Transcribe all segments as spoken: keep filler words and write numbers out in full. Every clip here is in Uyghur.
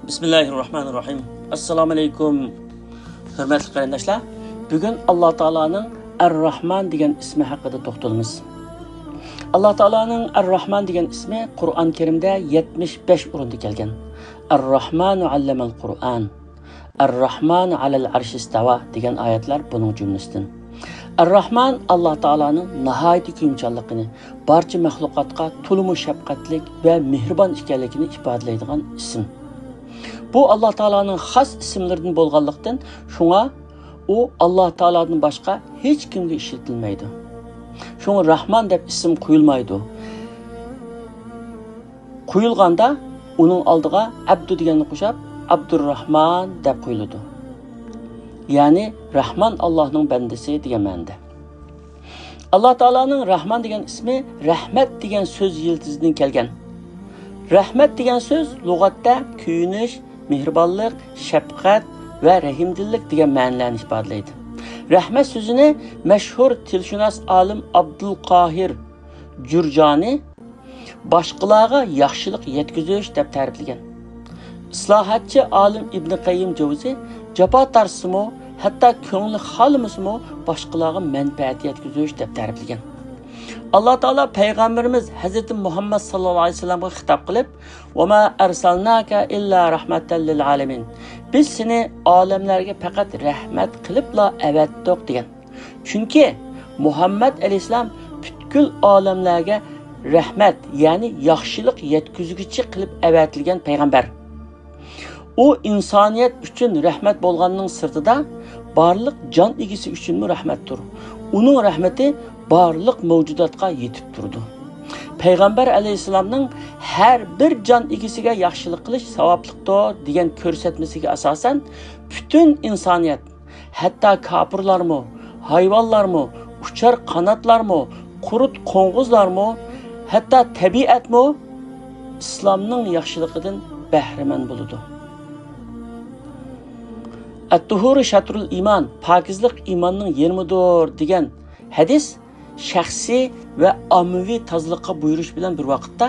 بىسمىللاھىررەھمانىررەھىم. ئەسسالامۇ ئەلەيكۇم، ھۆرمەتلىك قېرىنداشلار. بۈگۈن ئاللا تائالانىڭ ئەر-راھمان دېگەن ئىسمى ھەققىدە توختىلىمىز. ئاللا تائالانىڭ ئەر-راھمان دېگەن ئىسمى قۇرئان كەرىمدە يەتمىش بەش ئورۇندا كەلگەن. ئەر-راھمانۇ ئەللەمەل قۇرئان، ئەر-راھمانۇ ئەلەل ئەرشىستەۋا دېگەن ئايەتلەر بۇنىڭ جۈملىسىدىن. ئەر-راھمان ئاللا تائالانىڭ ناھايىتى كۆيۈمچانلىقىنى، بارچە مەخلۇقاتقا تولىمۇ شەپقەتلىك ۋە مېھرىبان ئىكەنلىكىنى ئىپادىلەيدىغان ئىسىم. بۇ ئاللا تائالانىڭ خاس ئىسىملىرىدىن بولغانلىقتىن، شۇڭا ئۇ ئاللا تائالادىن باشقا ھېچ كىمگە ئىشلىتىلمەيدۇ. شۇڭا راھمان دەپ ئىسىم قويۇلمايدۇ. قويۇلغاندا ئۇنىڭ ئالدىغا ئەبدۇ دېگەننى قوشاپ، ئابدۇرراھمان دەپ قويۇلىدۇ. يەنى راھمان ئاللانىڭ بەندىسى دېگەن مەنىدە. ئاللا تائالانىڭ راھمان دېگەن ئىسمى رەھمەت دېگەن سۆز يىلتىزىدىن كەلگەن. رەھمەت دېگەن سۆز لۇغەتتە كۆيۈنۈش، مېھرىبانلىق، شەپقەت ۋە رەھىمدىللىك دېگەن مەنىلەرنى ئىپادىلەيدۇ. رەھمەت سۆزىنى مەشھۇر تىلشۇناس ئالىم ئابدۇل قاھىر جۇرجانى باشقىلارغا ياخشىلىق يەتكۈزۈش دەپ تەرىپلىگەن. ئىسلاھاتچى ئالىم ئىبنى قەييىم جەۋزى جاپا تارتسىمۇ، ھەتتا كۆڭلى خالىمىسىمۇ باشقىلارغا مەنپەئەت يەتكۈزۈش دەپ تەرىپلىگەن. ئاللا تائالا پەيغەمبىرىمىز ھەزرىتى مۇھەممەد ساللاللاھۇ ئەلەيھى ۋەسەللەمگە خىتاب قىلىپ، ۋەما ئەرسەلناكە ئىللا رەھمەتەن لىل ئالەمىن، بىز سېنى ئالەملەرگە پەقەت رەھمەت قىلىپلا ئەۋەتتۇق دېگەن. چۈنكى مۇھەممەد ئەلەيھىسسالام پۈتكۈل ئالەملەرگە رەھمەت، يەنى ياخشىلىق يەتكۈزگۈچى قىلىپ ئەۋەتىلگەن پەيغەمبەر. ئۇ ئىنسانىيەت ئۈچۈن رەھمەت بولغاننىڭ سىرتىدا، بارلىق جان ئىگىسى ئۈچۈنمۇ رەھمەتتۇر. ئۇنىڭ رەھمىتى بارلىق مەۋجۇداتقا يېتىپ تۇرىدۇ. پەيغەمبەر ئەلەيھىسسالامنىڭ ھەر بىر جان ئىگىسىگە ياخشىلىق قىلىش ساۋابلىقتۇر دېگەن كۆرسەتمىسىگە ئاساسەن، پۈتۈن ئىنسانىيەت، ھەتتا كاپىرلارمۇ، ھايۋانلارمۇ، ئۇچار قاناتلارمۇ، قۇرت قوڭغۇزلارمۇ، ھەتتا تەبىئەتمۇ ئىسلامنىڭ ياخشىلىقىدىن بەھرىمەن بولىدۇ. ئەتتۇھۇرۇ شەترۇل ئىمان، پاكىزلىق ئىماننىڭ يېرىمىدۇر دېگەن ھەدىس شەخسىي ۋە ئاممىۋى تازىلىققا بۇيرۇش بىلەن بىر ۋاقىتتا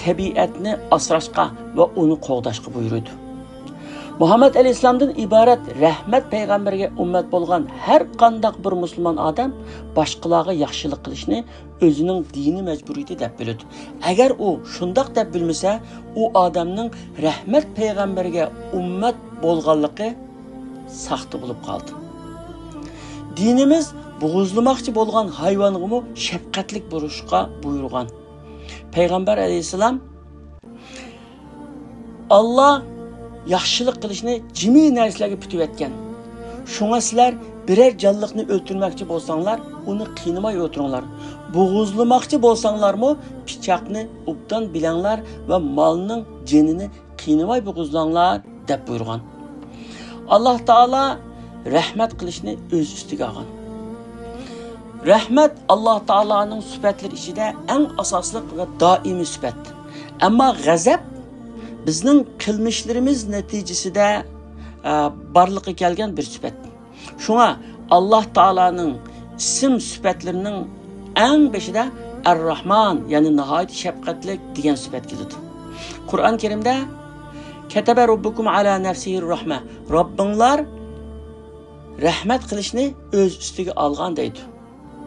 تەبىئەتنى ئاسراشقا ۋە ئۇنى قوغداشقا بۇيرۇيدۇ. مۇھەممەد ئەلەيھىسسالامدىن ئىبارەت رەھمەت پەيغەمبەرگە ئۈممەت بولغان ھەر قانداق بىر مۇسۇلمان ئادەم باشقىلارغا ياخشىلىق قىلىشنى ئۆزىنىڭ دىنىي مەجبۇرىيىتى دەپ بىلىدۇ. ئەگەر ئۇ شۇنداق دەپ بىلمىسە، ئۇ ئادەمنىڭ رەھمەت پەيغەمبەرگە ئۈممەت بولغانلىقى ساختا بولۇپ قالدى. دىنىمىز بوغۇزلىماقچى بولغان ھايۋانغىمۇ شەپقەتلىك بولۇشقا بۇيرۇغان. پەيغەمبەر ئەلەيھىسسالام، ئاللا ياخشىلىق قىلىشنى جىمى نەرسىلەرگە پۈتۈۋەتكەن. شۇڭا سىلەر بىرەر جانلىقنى ئۆلتۈرمەكچى بولساڭلار، ئۇنى قىينىماي ئولتۇرۇڭلار. بوغۇزلىماقچى بولساڭلارمۇ، پىچاقنى ئوبدان بىلەڭلار ۋە مالنىڭ جېنىنى قىينىماي بوغۇزلاڭلار، دەپ بۇيرۇغان. ئاللا تائالا رەھمەت قىلىشنى ئۆز ئۈستىگە ئالغان. رەھمەت ئاللا تائالانىڭ سۈپەتلىرى ئىچىدە ئەڭ ئاساسلىق ۋە دائىمىي سۈپەت. ئەمما غەزەپ بىزنىڭ قىلمىشلىرىمىز نەتىجىسىدە، ئە، بارلىققا كەلگەن بىر سۈپەت. شۇڭا ئاللا تائالانىڭ ئىسىم سۈپەتلىرىنىڭ ئەڭ بېشىدا ئەر-راھمان، يەنى ناھايىتى شەپقەتلىك دېگەن سۈپەت كېلىدۇ. قۇرئان كەرىمدە، كەتەبە رەببۇكۇم ئالا نەفسىھىر راھمە، رەببىڭلار رەھمەت قىلىشنى ئۆز ئۈستىگە ئالغان دەيدۇ.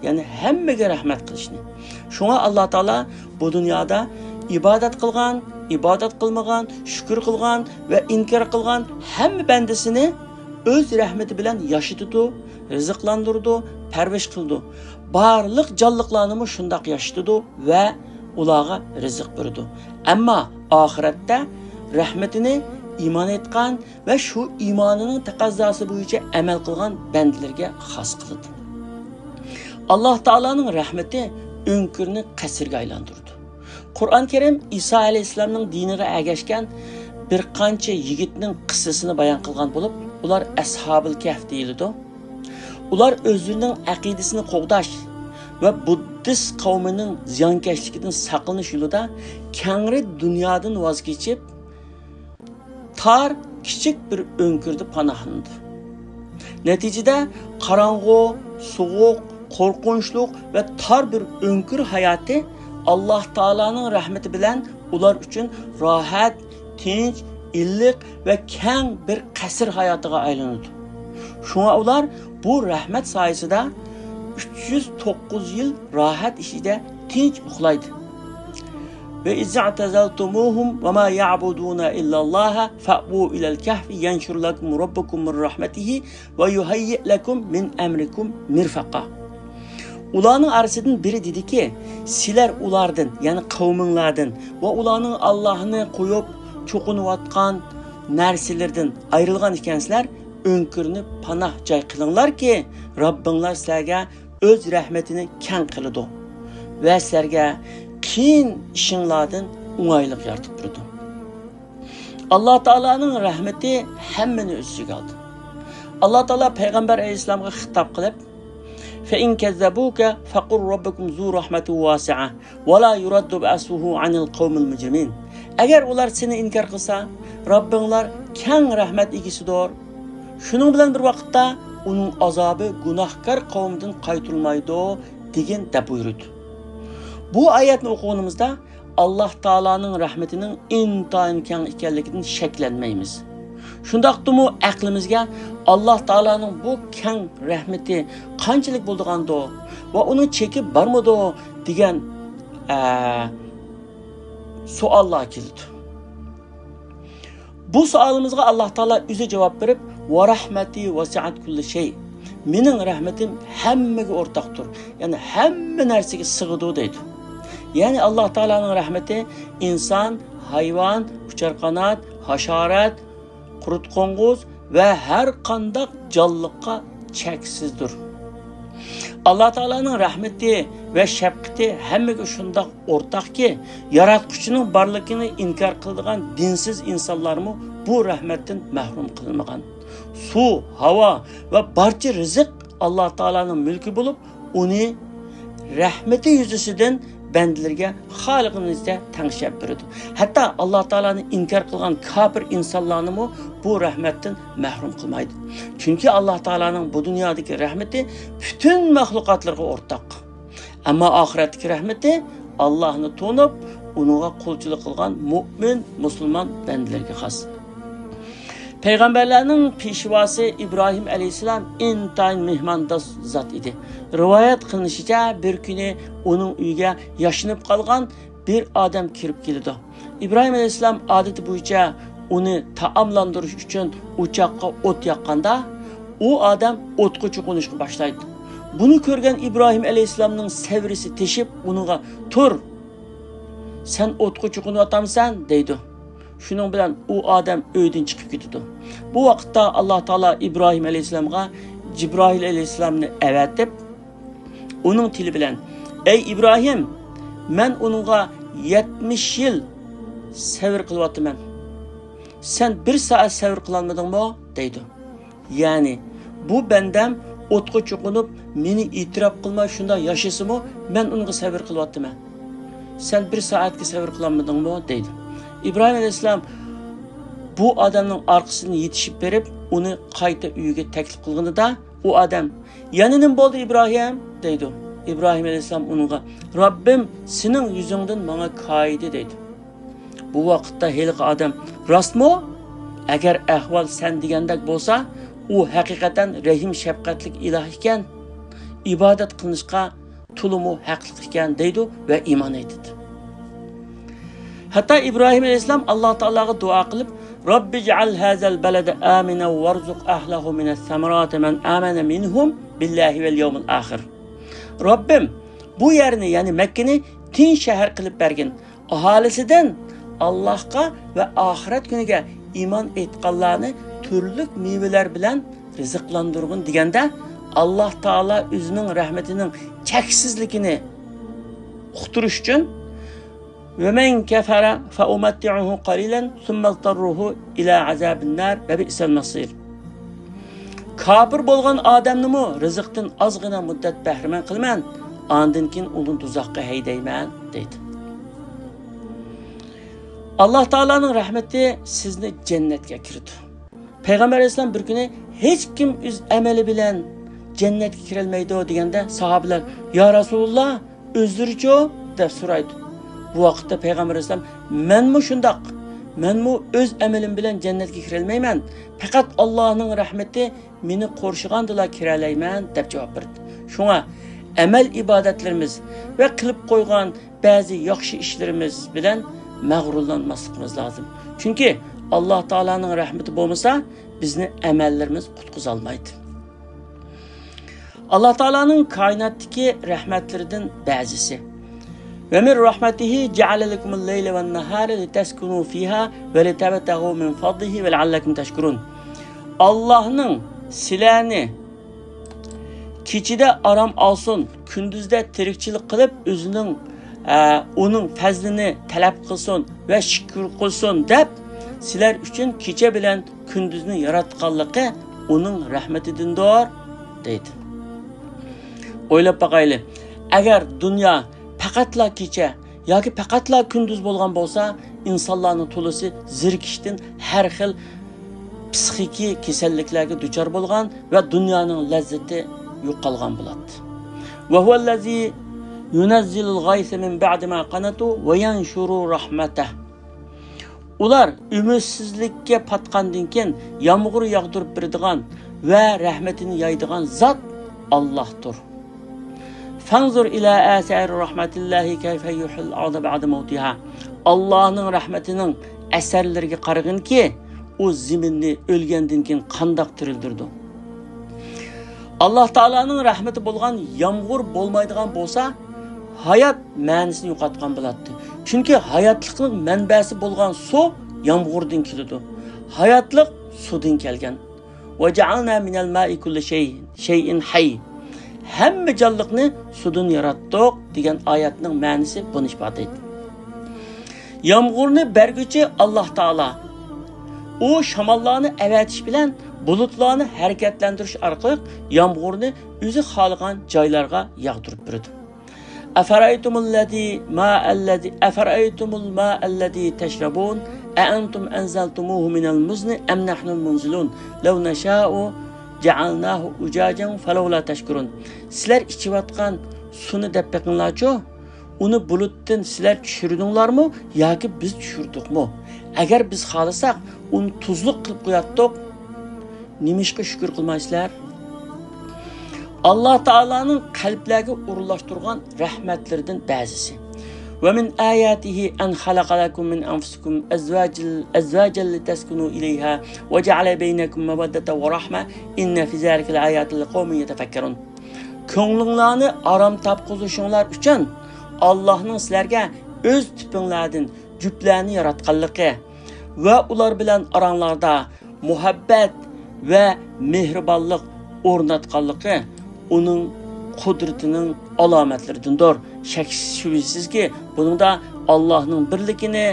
يەنى ھەممىگە رەھمەت قىلىشنى. شۇڭا ئاللا تائالا بۇ دۇنيادا ئىبادەت قىلغان، ئىبادەت قىلمىغان، شۈكۈر قىلغان ۋە ئىنكار قىلغان ھەممە بەندىسىنى ئۆز رەھمىتى بىلەن ياشىتىدۇ، رىزىقلاندۇرىدۇ، پەرۋىش قىلىدۇ. بارلىق جانلىقلارنىمۇ شۇنداق ياشىتىدۇ ۋە ئۇلارغا رىزىق بېرىدۇ. ئەمما ئاخىرەتتە رەھمىتىنى ئىمان ئېيتقان ۋە شۇ ئىمانىنىڭ تەقەززاسى بويىچە ئەمەل قىلغان بەندىلىرىگە خاس قىلىدۇ. ئاللا تائالانىڭ رەھمىتى ئۆڭكۈرنى قەسىرگە ئايلاندۇرىدۇ. قۇرئان كەرىم ئىسا ئەلەيھىسسالامنىڭ دىنىغا ئەگەشكەن بىر قانچە يىگىتنىڭ قىسسىسىنى بايان قىلغان بولۇپ، ئۇلار ئەسھابىل كەھف دېيىلىدۇ. ئۇلار ئۆزلىرىنىڭ ئەقىدىسىنى قوغداش ۋە بۇددىست قەۋمىنىڭ زىيانكەشلىكىدىن ساقلىنىش يولىدا كەڭرى دۇنيادىن ۋاز كېچىپ، تار، كىچىك بىر ئۆڭكۈردە پاناھلىنىدۇ. نەتىجىدە قاراڭغۇ، سوغۇق، قورقۇنچلۇق ۋە تار بىر ئۆڭكۈر ھاياتى ئاللا تائالانىڭ رەھمىتى بىلەن ئۇلار ئۈچۈن راھەت، تىنچ، ئىللىق ۋە كەڭ بىر قەسىر ھاياتىغا ئايلىنىدۇ. شۇڭا ئۇلار بۇ رەھمەت سايىسىدا ئۈچ يۈز توققۇز يىل راھەت ئىچىدە تىنچ ئۇخلايدۇ. وَإِذِ اعْتَزَلْتُمُوهُمْ وَمَا يَعْبُدُونَ إِلَّا اللَّهَ فَأْوُوا إِلَى الْكَهْفِ يَنْشُرْ لَكُمْ رَبُّكُمْ مِنْ رَحْمَتِهِ وَيُهَيِّئْ لَكُمْ مِنْ أَمْرِكُمْ مِرْفَقًا. ئۇلارنىڭ ئارىسىدىن بىرى دېدىكى، سىلەر ئۇلاردىن، يەنى قەۋمىڭلاردىن ۋە ئۇلارنىڭ ئاللاھنى قويۇپ چوقۇنۇۋاتقان نەرسىلىرىدىن ئايرىلغان ئىكەنسىلەر، ئۆڭكۈرنى پاناھ جاي قىلىڭلاركى، رەببىڭلار سىلەرگە ئۆز رەھمىتىنى كەڭ قىلىدۇ ۋە سىلەرگە قىيىن ئىشىڭلاردىن ئوڭايلىق يارىتىپ بېرىدۇ. ئاللا تائالانىڭ رەھمىتى ھەممىنى ئۆز ئىچىگە ئالدى. ئاللا تائالا پەيغەمبەر ئەلەيھىسسالامغا خىتاب قىلىپ، فَإِنْ كَذَّبُوكَ فَقُلْ رَبُّكُمْ ذُو رَحْمَةٍ وَاسِعَةٍ وَلَا يُرَدُّ بَأْسُهُ عَنِ الْقَوْمِ الْمُجْرِمِينَ. ئەگەر ئۇلار سېنى ئىنكار قىلسا، رەببىڭلار كەڭ رەھمەت ئىگىسىدۇر. شۇنىڭ بىلەن بىر ۋاقىتتا ئۇنىڭ ئازابى گۇناھكار قەۋمدىن قايتۇرۇلمايدۇ، دېگىن، دەپ بۇيرۇيدۇ. بۇ ئايەتنى ئوقۇغىنىمىزدا ئاللا تائالانىڭ رەھمىتىنىڭ ئىنتايىن كەڭ ئىكەنلىكىدىن شەكلەنمەيمىز. شۇنداقتىمۇ ئەقلىمىزگە ئاللا تائالانىڭ بۇ كەڭ رەھمىتى قانچىلىك بولىدىغاندۇ ۋە ئۇنىڭ چېكى بارمىدۇ دېگەن، ئە، سوئاللار كېلىدۇ. بۇ سوئالىمىزغا ئاللا تائالا ئۆزى جاۋاب بېرىپ، «ۋە رەھمەتى ۋەسىئەت كۇللە شەي»، مېنىڭ رەھمىتىم ھەممىگە ئورتاقتۇر، يەنى ھەممە نەرسىگە سىغىدۇ دەيدۇ. يەنى ئاللا تائالانىڭ رەھمىتى ئىنسان، ھايۋان، ئۇچار قانات، ھاشارات، قۇرت قوڭغۇز ۋە ھەر قانداق جانلىققا چەكسىزدۇر. ئاللا تائالانىڭ رەھمىتى ۋە شەپقىتى ھەممىگە شۇنداق ئورتاقكى، ياراتقۇچىنىڭ بارلىقىنى ئىنكار قىلىدىغان دىنسىز ئىنسانلارمۇ بۇ رەھمەتتىن مەھرۇم قىلىنمىغان. سۇ، ھاۋا ۋە بارچە رىزىق ئاللا تائالانىڭ مۈلكى بولۇپ، ئۇنى رەھمىتى يۈزىسىدىن بەندىلىرىگە خالىغىنىچە تەڭشەپ بېرىدۇ. ھەتتا ئاللا تائالانى ئىنكار قىلغان كاپىر ئىنسانلارنىمۇ بۇ رەھمەتتىن مەھرۇم قىلمايدۇ. چۈنكى ئاللا تائالانىڭ بۇ دۇنيادىكى رەھمىتى پۈتۈن مەخلۇقاتلارغا ئورتاق. ئەمما ئاخىرەتتىكى رەھمىتى ئاللاھنى تونۇپ، ئۇنىڭغا قۇلچىلىق قىلغان مۇئمىن، مۇسۇلمان بەندىلەرگە خاس. پەيغەمبەرلەرنىڭ پېشۋاسى ئىبراھىم ئەلەيھىسسالام ئىنتايىن مېھماندوست زات ئىدى. رىۋايەت قىلىنىشىچە، بىر كۈنى ئۇنىڭ ئۆيىگە ياشىنىپ قالغان بىر ئادەم كىرىپ كېلىدۇ. ئىبراھىم ئەلەيھىسسالام ئادىتى بويىچە ئۇنى تائاملاندۇرۇش ئۈچۈن ئوچاققا ئوت ياققاندا، ئۇ ئادەم ئوتقا چوقۇنۇشقا باشلايدۇ. بۇنى كۆرگەن ئىبراھىم ئەلەيھىسسالامنىڭ سەۋرىسى تېشىپ، ئۇنىڭغا، «تۇر! سەن ئوتقا چوقۇنۇۋاتامسەن؟» دەيدۇ. شۇنىڭ بىلەن ئۇ ئادەم ئۆيدىن چىقىپ كېتىدۇ. بۇ ۋاقىتتا ئاللا تائالا ئىبراھىم ئەلەيھىسسالامغا جىبراھىل ئەلەيھىسسالامنى ئەۋەتىپ، ئۇنىڭ تىلى بىلەن، «ئەي ئىبراھىم، مەن ئۇنىڭغا يەتمىش يىل سەۋر قىلىۋاتىمەن. سەن بىر سائەت سەۋر قىلالمىدىڭمۇ؟» دەيدۇ. يەنى، «بۇ بەندەم ئوتقا چوقۇنۇپ، مېنى ئېتىراپ قىلماي شۇنداق ياشىسىمۇ، مەن ئۇنىڭغا سەۋر قىلىۋاتىمەن. سەن بىر سائەتكە سەۋر قىلالمىدىڭمۇ؟» دەيدۇ. ئىبراھىم ئەلەيھىسسالام بۇ ئادەمنىڭ ئارقىسىدىن يېتىشىپ بېرىپ، ئۇنى قايتا ئۆيىگە تەكلىپ قىلغىنىدا، ئۇ ئادەم، «يەنە نېمە بولدى، ئىبراھىم؟» دەيدۇ. ئىبراھىم ئەلەيھىسسالام ئۇنىڭغا، «رەببىم سېنىڭ يۈزۈڭدىن ماڭا كايىدى» دەيدۇ. بۇ ۋاقىتتا ھېلىقى ئادەم، «راستمۇ؟ ئەگەر ئەھۋال سەن دېگەندەك بولسا، ئۇ ھەقىقەتەن رەھىم شەپقەتلىك ئىلاھ ئىكەن، ئىبادەت قىلىنىشقا تولىمۇ ھەقلىق ئىكەن» دەيدۇ ۋە ئىمان ئېيتىدۇ. ھەتتا ئىبراھىم ئەلەيھىسسالام ئاللا تائالاغا دۇئا قىلىپ، «رەببىجئەل ھازەل بەلەدە ئامىنەن ۋەرزۇق ئەھلەھۇ مىنەس سەمەراتى مەن ئامەنە مىنھۇم بىللاھى ۋەل يەۋمىل ئاخىر.» رەببىم، بۇ يەرنى، يەنى مەككىنى تىنچ شەھەر قىلىپ بەرگىن. ئاھالىسىدىن ئاللاھقا ۋە ئاخىرەت كۈنىگە ئىمان ئېيتقانلارنى تۈرلۈك مېۋىلەر بىلەن رىزىقلاندۇرغىن دېگەندە، ئاللاھ تائالا ئۆزىنىڭ رەھمىتىنىڭ چەكسىزلىكىنى ئۇقتۇرۇش ئۈچۈن، «وَمَنْ كَفَرَ فَأُمَتِّعُهُ قَلِيلًا ثُمَّ اضْطَرُّهُ إِلَى عَذَابِ النَّارِ وَبِئْسَ الْمَصِيرُ.» كاپىر بولغان ئادەمنىمۇ رىزىقتىن ئازغىنە مۇددەت بەھرىمەن قىلىمەن، ئاندىن كېيىن ئۇنى دوزاخقا ھەيدەيمەن، دەيدۇ. ئاللاھ تائالانىڭ رەھمىتى سىزنى جەننەتكە ئەكىرىدۇ. پەيغەمبەر ئەلەيھىسسالام بىر كۈنى، «ھېچكىم ئۆز ئەمەلى بىلەن جەننەتكە كىرەلمەيدۇ» دېگەندە، ساھابىلەر، «يا رەسۇلاللاھ، ئۆزلىرىچۇ؟» دەپ سورايدۇ. بۇ ۋاقىتتا پەيغەمبەر ئەلەيھىسسالام، «مەنمۇ شۇنداق، مەنمۇ ئۆز ئەمىلىم بىلەن جەننەتكە كىرەلمەيمەن، پەقەت ئاللاھنىڭ رەھمىتى مېنى قورشىغاندىلا كىرەلەيمەن، دەپ جاۋاب بەردى. شۇڭا ئەمەل ئىبادەتلىرىمىز ۋە قىلىپ قويغان بەزى ياخشى ئىشلىرىمىز بىلەن مەغرۇرلانماسلىقىمىز لازىم. چۈنكى ئاللاھ تائالانىڭ رەھمىتى بولمىسا، بىزنى ئەمەللىرىمىز قۇتقۇزالمايدۇ. ئاللاھ تائالانىڭ كائىناتتىكى رەھمەتلىرىدىن بەزىسى. ومن رحمته جعل لكم الليل والنهار لتسكنوا فيها ولتبتغوا من فضله ولعلكم تشكرون. ئاللاھنىڭ سىلەرنى كېچىدە ئارام ئالسۇن، كۈندۈزدە تىرىكچىلىك قىلىپ، ئۆزىنىڭ، ئە، ئۇنىڭ پەزلىنى تەلەپ قىلسۇن ۋە شۈكۈر قىلسۇن دەپ، سىلەر ئۈچۈن كېچە بىلەن كۈندۈزنى ياراتقانلىقى ئۇنىڭ رەھمىتىدىندۇر، دەيدۇ. ئويلاپ باقايلى، ئەگەر دۇنيا پەقەتلا كېچە ياكى پەقەتلا كۈندۈز بولغان بولسا، ئىنسانلارنىڭ تولىسى زېرىكىشتىن ھەر خىل پسىخىكىي كېسەللىكلەرگە دۇچار بولغان ۋە دۇنيانىڭ لەززىتى يوقالغان بولاتتى. وهو الذي ينزل الغيث من بعد ما قنطوا وينشر رحمته. ئۇلار ئۈمىدسىزلىككە پاتقاندىن كېيىن يامغۇر ياغدۇرۇپ بېرىدىغان ۋە رەھمىتىنى يايىدىغان زات ئاللاھتۇر. فانظر إلى آثار رحمة الله كيف يحيي الأرض بعد موتها. ئاللاھنىڭ رەھمىتىنىڭ ئەسەرلىرىگە قارىغىنكى، ئۇ زېمىننى ئۆلگەندىن كېيىن قانداق تىرىلدۈرىدۇ. ئاللاھ تائالانىڭ رەھمىتى بولغان يامغۇر بولمايدىغان بولسا، ھايات مەنىسىنى يوقاتقان بولاتتى. چۈنكى ھاياتلىقنىڭ مەنبەسى بولغان سۇ يامغۇردىن كېلىدۇ. ھاياتلىق سۇدىن كەلگەن. وجعلنا من الماء كل شيء، شيء حي. ھەممە جانلىقنى سۇدىن ياراتتۇق دېگەن ئايەتنىڭ مەنىسى بۇنى ئىپادىلەيدۇ. يامغۇرنى بەرگۈچى ئاللاھ تائالا. ئۇ شاماللارنى ئەۋەتىش بىلەن بۇلۇتلارنى ھەرىكەتلەندۈرۈش ئارقىلىق يامغۇرنى ئۆزى خالىغان جايلارغا ياغدۇرۇپ بېرىدۇ. أفرأيتم الذي، ما الذي، أفرأيتم الماء الذي تشربون، أأنتم أنزلتموه من المزن أم نحن المنزلون، لو نشاء جعلناه أجاجا فلولا تشكرون. سىلەر ئىچىۋاتقان سۇنى دەپ بېقىڭلارچۇ، ئۇنى بۇلۇتتىن سىلەر چۈشۈردۈڭلارمۇ ياكى بىز چۈشۈردۇقمۇ؟ ئەگەر بىز خالىساق، ئۇنى تۇزلۇق قىلىپ قوياتتۇق. نېمىشقا شۈكۈر قىلمايسىلەر؟ ئاللاھ تائالانىڭ قەلبلەرگە ئورۇنلاشتۇرغان رەھمەتلىرىدىن بەزىسى. ومن آياته أن خلق لكم من أنفسكم أزواجا، أزواجا لتسكنوا إليها وجعل بينكم مودة ورحمة إن في ذلك لآيات لقوم يتفكرون. كۆڭلۈڭلارنى ئارام تاپقۇزۇشۇڭلار ئۈچۈن ئاللاھنىڭ سىلەرگە ئۆز تىپىڭلاردىن جۈپلەرنى ياراتقانلىقى ۋە ئۇلار بىلەن ئاراڭلاردا مۇھەببەت ۋە مېھرىبانلىق ئورناتقانلىقى ئۇنىڭ قۇدرىتىنىڭ ئالامەتلىرىدىندۇر. شەك-شۈبھىسىزكى، بۇنىڭدا ئاللاھنىڭ بىرلىكىنى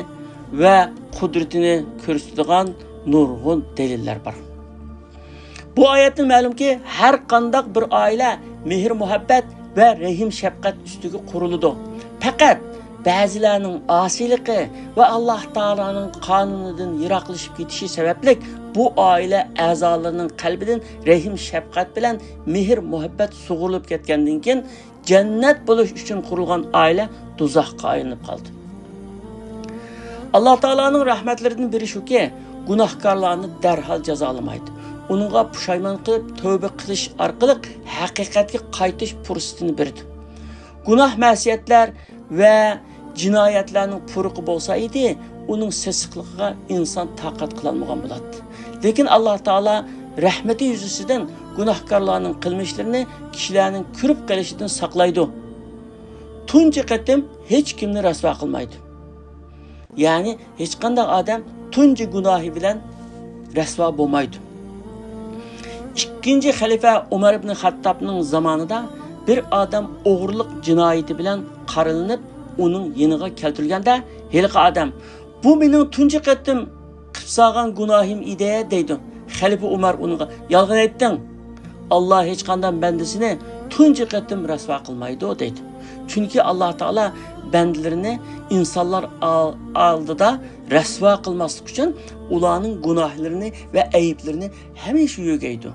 ۋە قۇدرىتىنى كۆرسىتىدىغان نۇرغۇن دەلىللەر بار. بۇ ئايەتتىن مەلۇمكى، ھەر قانداق بىر ئائىلە مېھىر-مۇھەببەت ۋە رەھىم-شەپقەت ئۈستىگە قۇرۇلىدۇ. پەقەت بەزىلەرنىڭ ئاسىيلىقى ۋە ئاللاھ تائالانىڭ قانۇنىدىن يىراقلىشىپ كېتىشى سەۋەبلىك بۇ ئائىلە ئەزالىرىنىڭ قەلبىدىن رەھىم-شەپقەت بىلەن مېھىر-مۇھەببەت سۇغۇرۇلۇپ كەتكەندىن كېيىن، جەننەت بولۇش ئۈچۈن قۇرۇلغان ئائىلە دوزاخقا ئايلىنىپ قالدى. ئاللاھ تائالانىڭ رەھمەتلىرىدىن بىرى شۇكى، گۇناھكارلارنى دەرھال جازالىمايدۇ. ئۇنىڭغا پۇشايمان قىلىپ، تەۋبە قىلىش ئارقىلىق ھەقىقەتكە قايتىش پۇرسىتىنى بېرىدۇ. گۇناھ-مەسىيەتلەر ۋە جىنايەتلەرنىڭ پۇرىقى بولسا ئىدى، ئۇنىڭ سېسىقلىقىغا ئىنسان تاقەت قىلالمىغان بولاتتى. لېكىن ئاللاھ تائالا رەھمىتى يۈزىسىدىن گۇناھكارلارنىڭ قىلمىشلىرىنى كىشىلەرنىڭ كۆرۈپ قېلىشىدىن ساقلايدۇ. تۇنجى قېتىم ھېچ كىمنى رەسۋا قىلمايدۇ. يەنى ھېچقانداق ئادەم تۇنجى گۇناھى بىلەن رەسۋا بولمايدۇ. ئىككىنچى خەلىپە ئۆمەر ئىبن خەتتابنىڭ زامانىدا بىر ئادەم ئوغرىلىق جىنايىتى بىلەن قارىلىنىپ، ئۇنىڭ يېنىغا كەلتۈرۈلگەندە، ھېلىقى ئادەم، «بۇ مېنىڭ تۇنجى قېتىم قىلىپ سالغان گۇناھىم ئىدى» دەيدۇ. خەلىپە ئۆمەر ئۇنىڭغا، «يالغان ئېيتتىڭ. ئاللاھ ھېچقانداق بەندىسىنى تۇنجى قېتىم رەسۋا قىلمايدۇ» دەيدۇ. چۈنكى ئاللاھ تائالا بەندىلىرىنى ئىنسانلار ئال-، ئالدىدا رەسۋا قىلماسلىق ئۈچۈن ئۇلارنىڭ گۇناھلىرىنى ۋە ئەيىبلىرىنى ھەمىشە يۆگەيدۇ.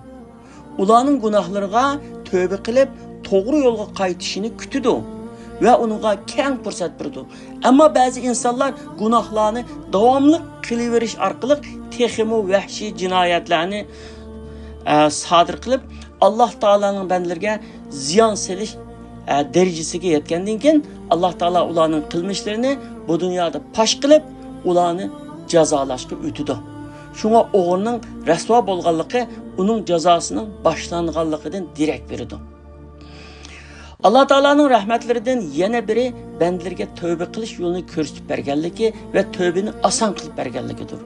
ئۇلارنىڭ گۇناھلىرىغا تۆۋبە قىلىپ، توغرا يولغا قايتىشىنى كۈتىدۇ. ۋە ئۇنىڭغا كەڭ پۇرسەت بېرىدۇ. ئەمما بەزى ئىنسانلار گۇناھلارنى داۋاملىق قىلىۋېرىش ئارقىلىق تېخىمۇ ۋەھشىي جىنايەتلەرنى، ئە، سادىر قىلىپ، ئاللاھ تائالانىڭ بەندىلىرىگە زىيان سېلىش، ئە، دەرىجىسىگە يەتكەندىن كېيىن، ئاللاھ تائالا ئۇلارنىڭ قىلمىشلىرىنى بۇ دۇنيادا پاش قىلىپ، ئۇلارنى جازالاشقا ئۆتىدۇ. شۇڭا ئوغرىنىڭ رەسۋا بولغانلىقى ئۇنىڭ جازاسىنىڭ باشلانغانلىقىدىن دېرەك بېرىدۇ. ئاللاھ تائالانىڭ رەھمەتلىرىدىن يەنە بىرى بەندىلىرىگە تەۋبە قىلىش يولىنى كۆرسىتىپ بەرگەنلىكى ۋە تەۋبىنى ئاسان قىلىپ بەرگەنلىكىدۇر.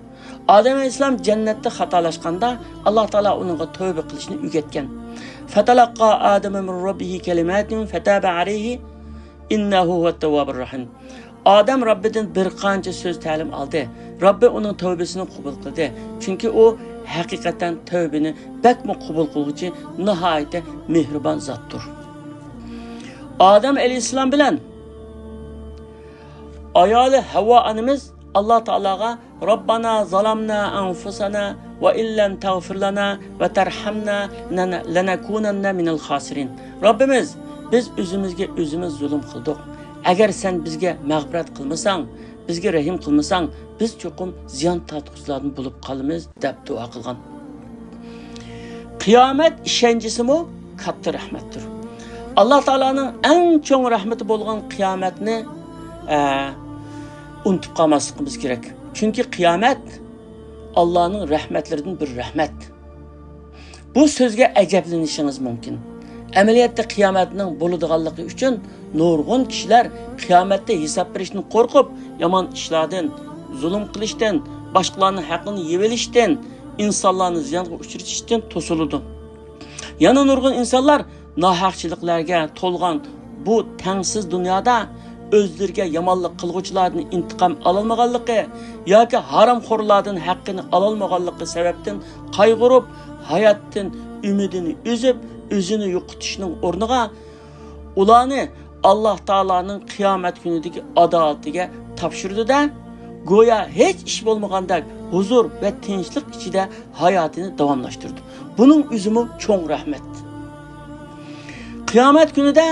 ئادەم ئەلەيھىسسالام جەننەتتە خاتالاشقاندا، ئاللاھ تائالا ئۇنىڭغا تەۋبە قىلىشنى ئۆگەتكەن. فتلقى آدم من ربه كلمات فتاب عليه إنه هو التواب الرحيم. ئادەم رەببىدىن بىر قانچە سۆز تەلىم ئالدى. رەببى ئۇنىڭ تەۋبىسىنى قوبۇل قىلدى. چۈنكى ئۇ ھەقىقەتەن تەۋبىنى بەكمۇ قوبۇل قىلغۇچى، ناھايىتى مېھرىبان زاتتۇر. ئادەم ئەلەيھىسسالام بىلەن ئايالى ھەۋۋا ئانىمىز ئاللاھ تائالاغا ربنا ظلمنا أنفسنا وإن لم تغفر لنا وترحمنا لنكونن من الخاسرين. رەببىمىز، بىز ئۆزىمىزگە ئۆزىمىز زۇلۇم قىلدۇق. ئەگەر سەن بىزگە مەغپىرەت قىلمىساڭ، بىزگە رەھىم قىلمىساڭ، بىز چوقۇم زىيان تارتقۇچىلاردىن بولۇپ قالىمىز، دەپ دۇئا قىلغان. قىيامەت ئىشەنچىسىمۇ كاتتا رەھمەتتۇر. ئاللاھ تائالانىڭ ئەڭ چوڭ رەھمىتى بولغان قىيامەتنى، ئە، ئۇنتۇپ قالماسلىقىمىز كېرەك. چۈنكى قىيامەت ئاللانىڭ رەھمەتلىرىدىن بىر رەھمەت. بۇ سۆزگە ئەجەبلىنىشىڭىز مۇمكىن. ئەمەلىيەتتە قىيامەتنىڭ بولىدىغانلىقى ئۈچۈن نۇرغۇن كىشىلەر قىيامەتتە ھېساب بېرىشتىن قورقۇپ، يامان ئىشلاردىن، زۇلۇم قىلىشتىن، باشقىلارنىڭ ھەققىنى يېۋېلىشتىن، ئىنسانلارنى زىيانغا ئۇچرىتىشتىن توسۇلىدۇ. يەنە نۇرغۇن ئىنسانلار ناھەقچىلىقلارغا تولغان بۇ تەڭسىز دۇنيادا ئۆزلىرىگە يامانلىق قىلغۇچىلاردىن ئىنتىقام ئالالمىغانلىقى ياكى ھارامخورلاردىن ھەققىنى ئالالمىغانلىقى سەۋەبتىن قايغۇرۇپ، ھاياتتىن ئۈمىدىنى ئۈزۈپ، ئۆزىنى يوقىتىشنىڭ ئورنىغا، ئۇلارنى ئاللاھ تائالانىڭ قىيامەت كۈنىدىكى ئادالىتىگە تاپشۇرىدۇ-دە، گويا ھېچ ئىش بولمىغاندەك ھۇزۇر ۋە تىنچلىق ئىچىدە ھاياتىنى داۋاملاشتۇرىدۇ. بۇنىڭ ئۆزىمۇ چوڭ رەھمەت. قىيامەت كۈنىدە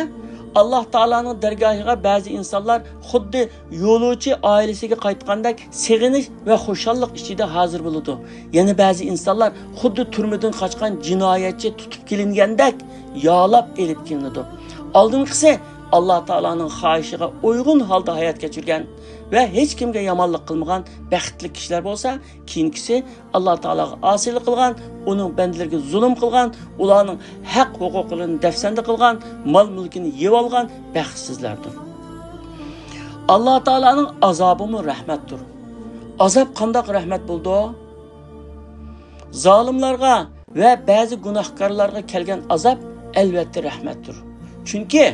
ئاللاھ تائالانىڭ دەرگاھىغا بەزى ئىنسانلار خۇددى يولۇچى ئائىلىسىگە قايتقاندەك سېغىنىش ۋە خۇشاللىق ئىچىدە ھازىر بولىدۇ. يەنە بەزى ئىنسانلار خۇددى تۈرمىدىن قاچقان جىنايەتچى تۇتۇپ كېلىنگەندەك يالاپ ئېلىپ كېلىنىدۇ. ئالدىنقىسى ئاللاھ تائالانىڭ خاھىشىغا ئۇيغۇن ھالدا ھايات كەچۈرگەن ۋە ھېچكىمگە يامانلىق قىلمىغان بەختلىك كىشىلەر بولسا، كېيىنكىسى ئاللاھ تائالاغا ئاسىيلىق قىلغان، ئۇنىڭ بەندىلىرىگە زۇلۇم قىلغان، ئۇلارنىڭ ھەق ھوقۇقلىرىنى دەپسەندە قىلغان، مال مۈلكىنى يەۋالغان بەختسىزلەردۇر. ئاللاھ تائالانىڭ ئازابىمۇ رەھمەتتۇر. ئازاب قانداق رەھمەت بولىدۇ؟ زالىملارغا ۋە بەزى گۇناھكارلارغا كەلگەن ئازاب ئەلۋەتتە رەھمەتتۇر. چۈنكى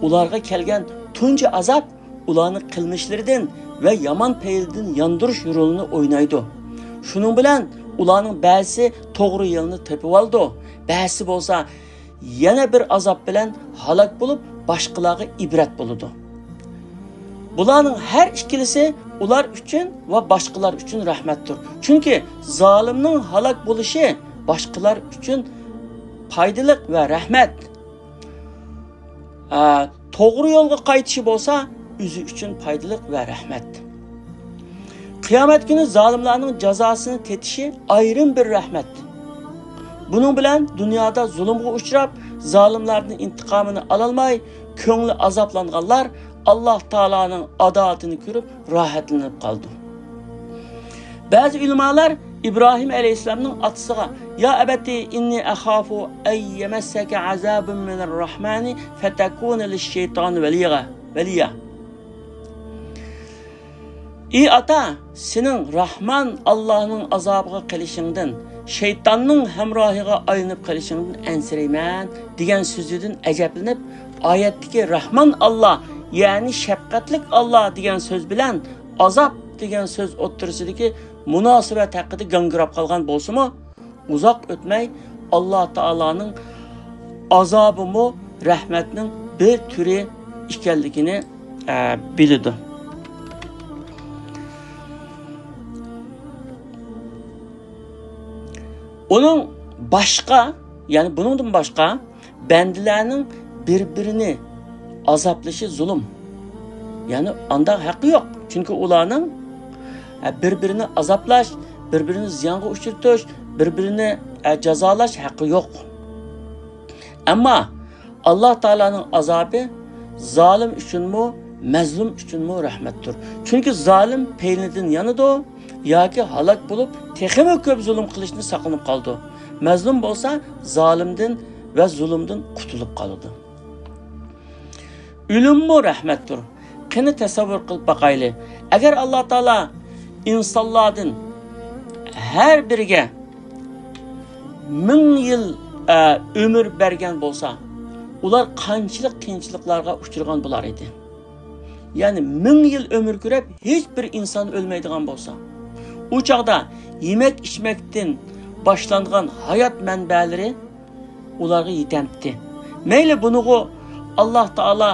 ئۇلارغا كەلگەن تۇنجى ئازاب ئۇلارنى قىلمىشلىرىدىن ۋە يامان پەيلىدىن ياندۇرۇش رولىنى ئوينايدۇ. شۇنىڭ بىلەن ئۇلارنىڭ بەزىسى توغرا يولنى تېپىۋالىدۇ، بەزىسى بولسا يەنە بىر ئازاب بىلەن ھالاك بولۇپ، باشقىلارغا ئىبرەت بولىدۇ. بۇلارنىڭ ھەر ئىككىلىسى ئۇلار ئۈچۈن ۋە باشقىلار ئۈچۈن رەھمەتتۇر. چۈنكى زالىمنىڭ ھالاك بولۇشى باشقىلار ئۈچۈن پايدىلىق ۋە رەھمەت. ئە، توغرا يولغا قايتىشى بولسا ئۆزى ئۈچۈن پايدىلىق ۋە رەھمەت. قىيامەت كۈنى زالىملارنىڭ جازاسىنى تېتىشى ئايرىم بىر رەھمەت. بۇنىڭ بىلەن دۇنيادا زۇلۇمغا ئۇچراپ، زالىملاردىن ئىنتىقامىنى ئالالماي، كۆڭلى ئازابلانغانلار ئاللاھ تائالانىڭ ئادالىتىنى كۆرۈپ راھەتلىنىپ قالىدۇ. بەزى ئۆلىمالار ئىبراھىم ئەلەيھىسسالامنىڭ ئاتىسىغا، يا ئەبەتى ئىننى ئەخافۇ ئەن يەمەسسەكە ئەزابۇن مىنەر رەھمانى فەتەكۇنە لىششەيتانى ۋەلىيا. ئى ئاتا، سېنىڭ راھمان ئاللاھنىڭ ئازابىغا قېلىشىڭدىن، شەيتاننىڭ ھەمراھىغا ئايلىنىپ قېلىشىڭدىن ئەنسىرەيمەن، دېگەن سۆزىدىن ئەجەبلىنىپ، ئايەتتىكى راھمان ئاللا، يەنى شەپقەتلىك ئاللا دېگەن سۆز بىلەن ئازاب دېگەن سۆز ئوتتۇرىسىدىكى مۇناسىۋەت ھەققىدە گاڭگىراپ قالغان بولسىمۇ، ئۇزاق ئۆتمەي ئاللا تائالانىڭ ئازابىمۇ رەھمەتنىڭ بىر تۈرى ئىكەنلىكىنى، ئە، بىلىدۇ. ئۇنىڭ باشقا، يەنى بۇنىڭدىن باشقا، بەندىلەرنىڭ بىر-بىرىنى ئازابلىشى زۇلۇم. يەنى ئانداق ھەققى يوق. چۈنكى ئۇلارنىڭ، ئە، بىر-بىرىنى ئازابلاش، بىر-بىرىنى زىيانغا ئۇچرىتىش، بىر-بىرىنى، ئە، جازالاش ھەققى يوق. ئەمما ئاللا تائالانىڭ ئازابى زالىم ئۈچۈنمۇ، مەزلۇم ئۈچۈنمۇ رەھمەتتۇر. چۈنكى زالىم پەيلىدىن يانىدۇ ياكى ھالاك بولۇپ، تېخىمۇ كۆپ زۇلۇم قىلىشتىن ساقلىنىپ قالىدۇ. مەزلۇم بولسا زالىمدىن ۋە زۇلۇمدىن قۇتۇلۇپ قالىدۇ. ئۆلۈممۇ رەھمەتتۇر. قېنى تەسەۋۋۇر قىلىپ باقايلى. ئەگەر ئاللا تائالا ئىنسانلاردىن ھەر بىرىگە مىڭ يىل، ئە، ئۆمۈر بەرگەن بولسا، ئۇلار قانچىلىك قىيىنچىلىقلارغا ئۇچرىغان بولار ئىدى. يەنى مىڭ يىل ئۆمۈر كۆرۈپ، ھېچ بىر ئىنسان ئۆلمەيدىغان بولسا، ئۇ چاغدا يېمەك-ئىچمەكتىن باشلانغان ھايات مەنبەلىرى ئۇلارغا يېتەمتى. مەيلى، بۇنىغۇ ئاللا تائالا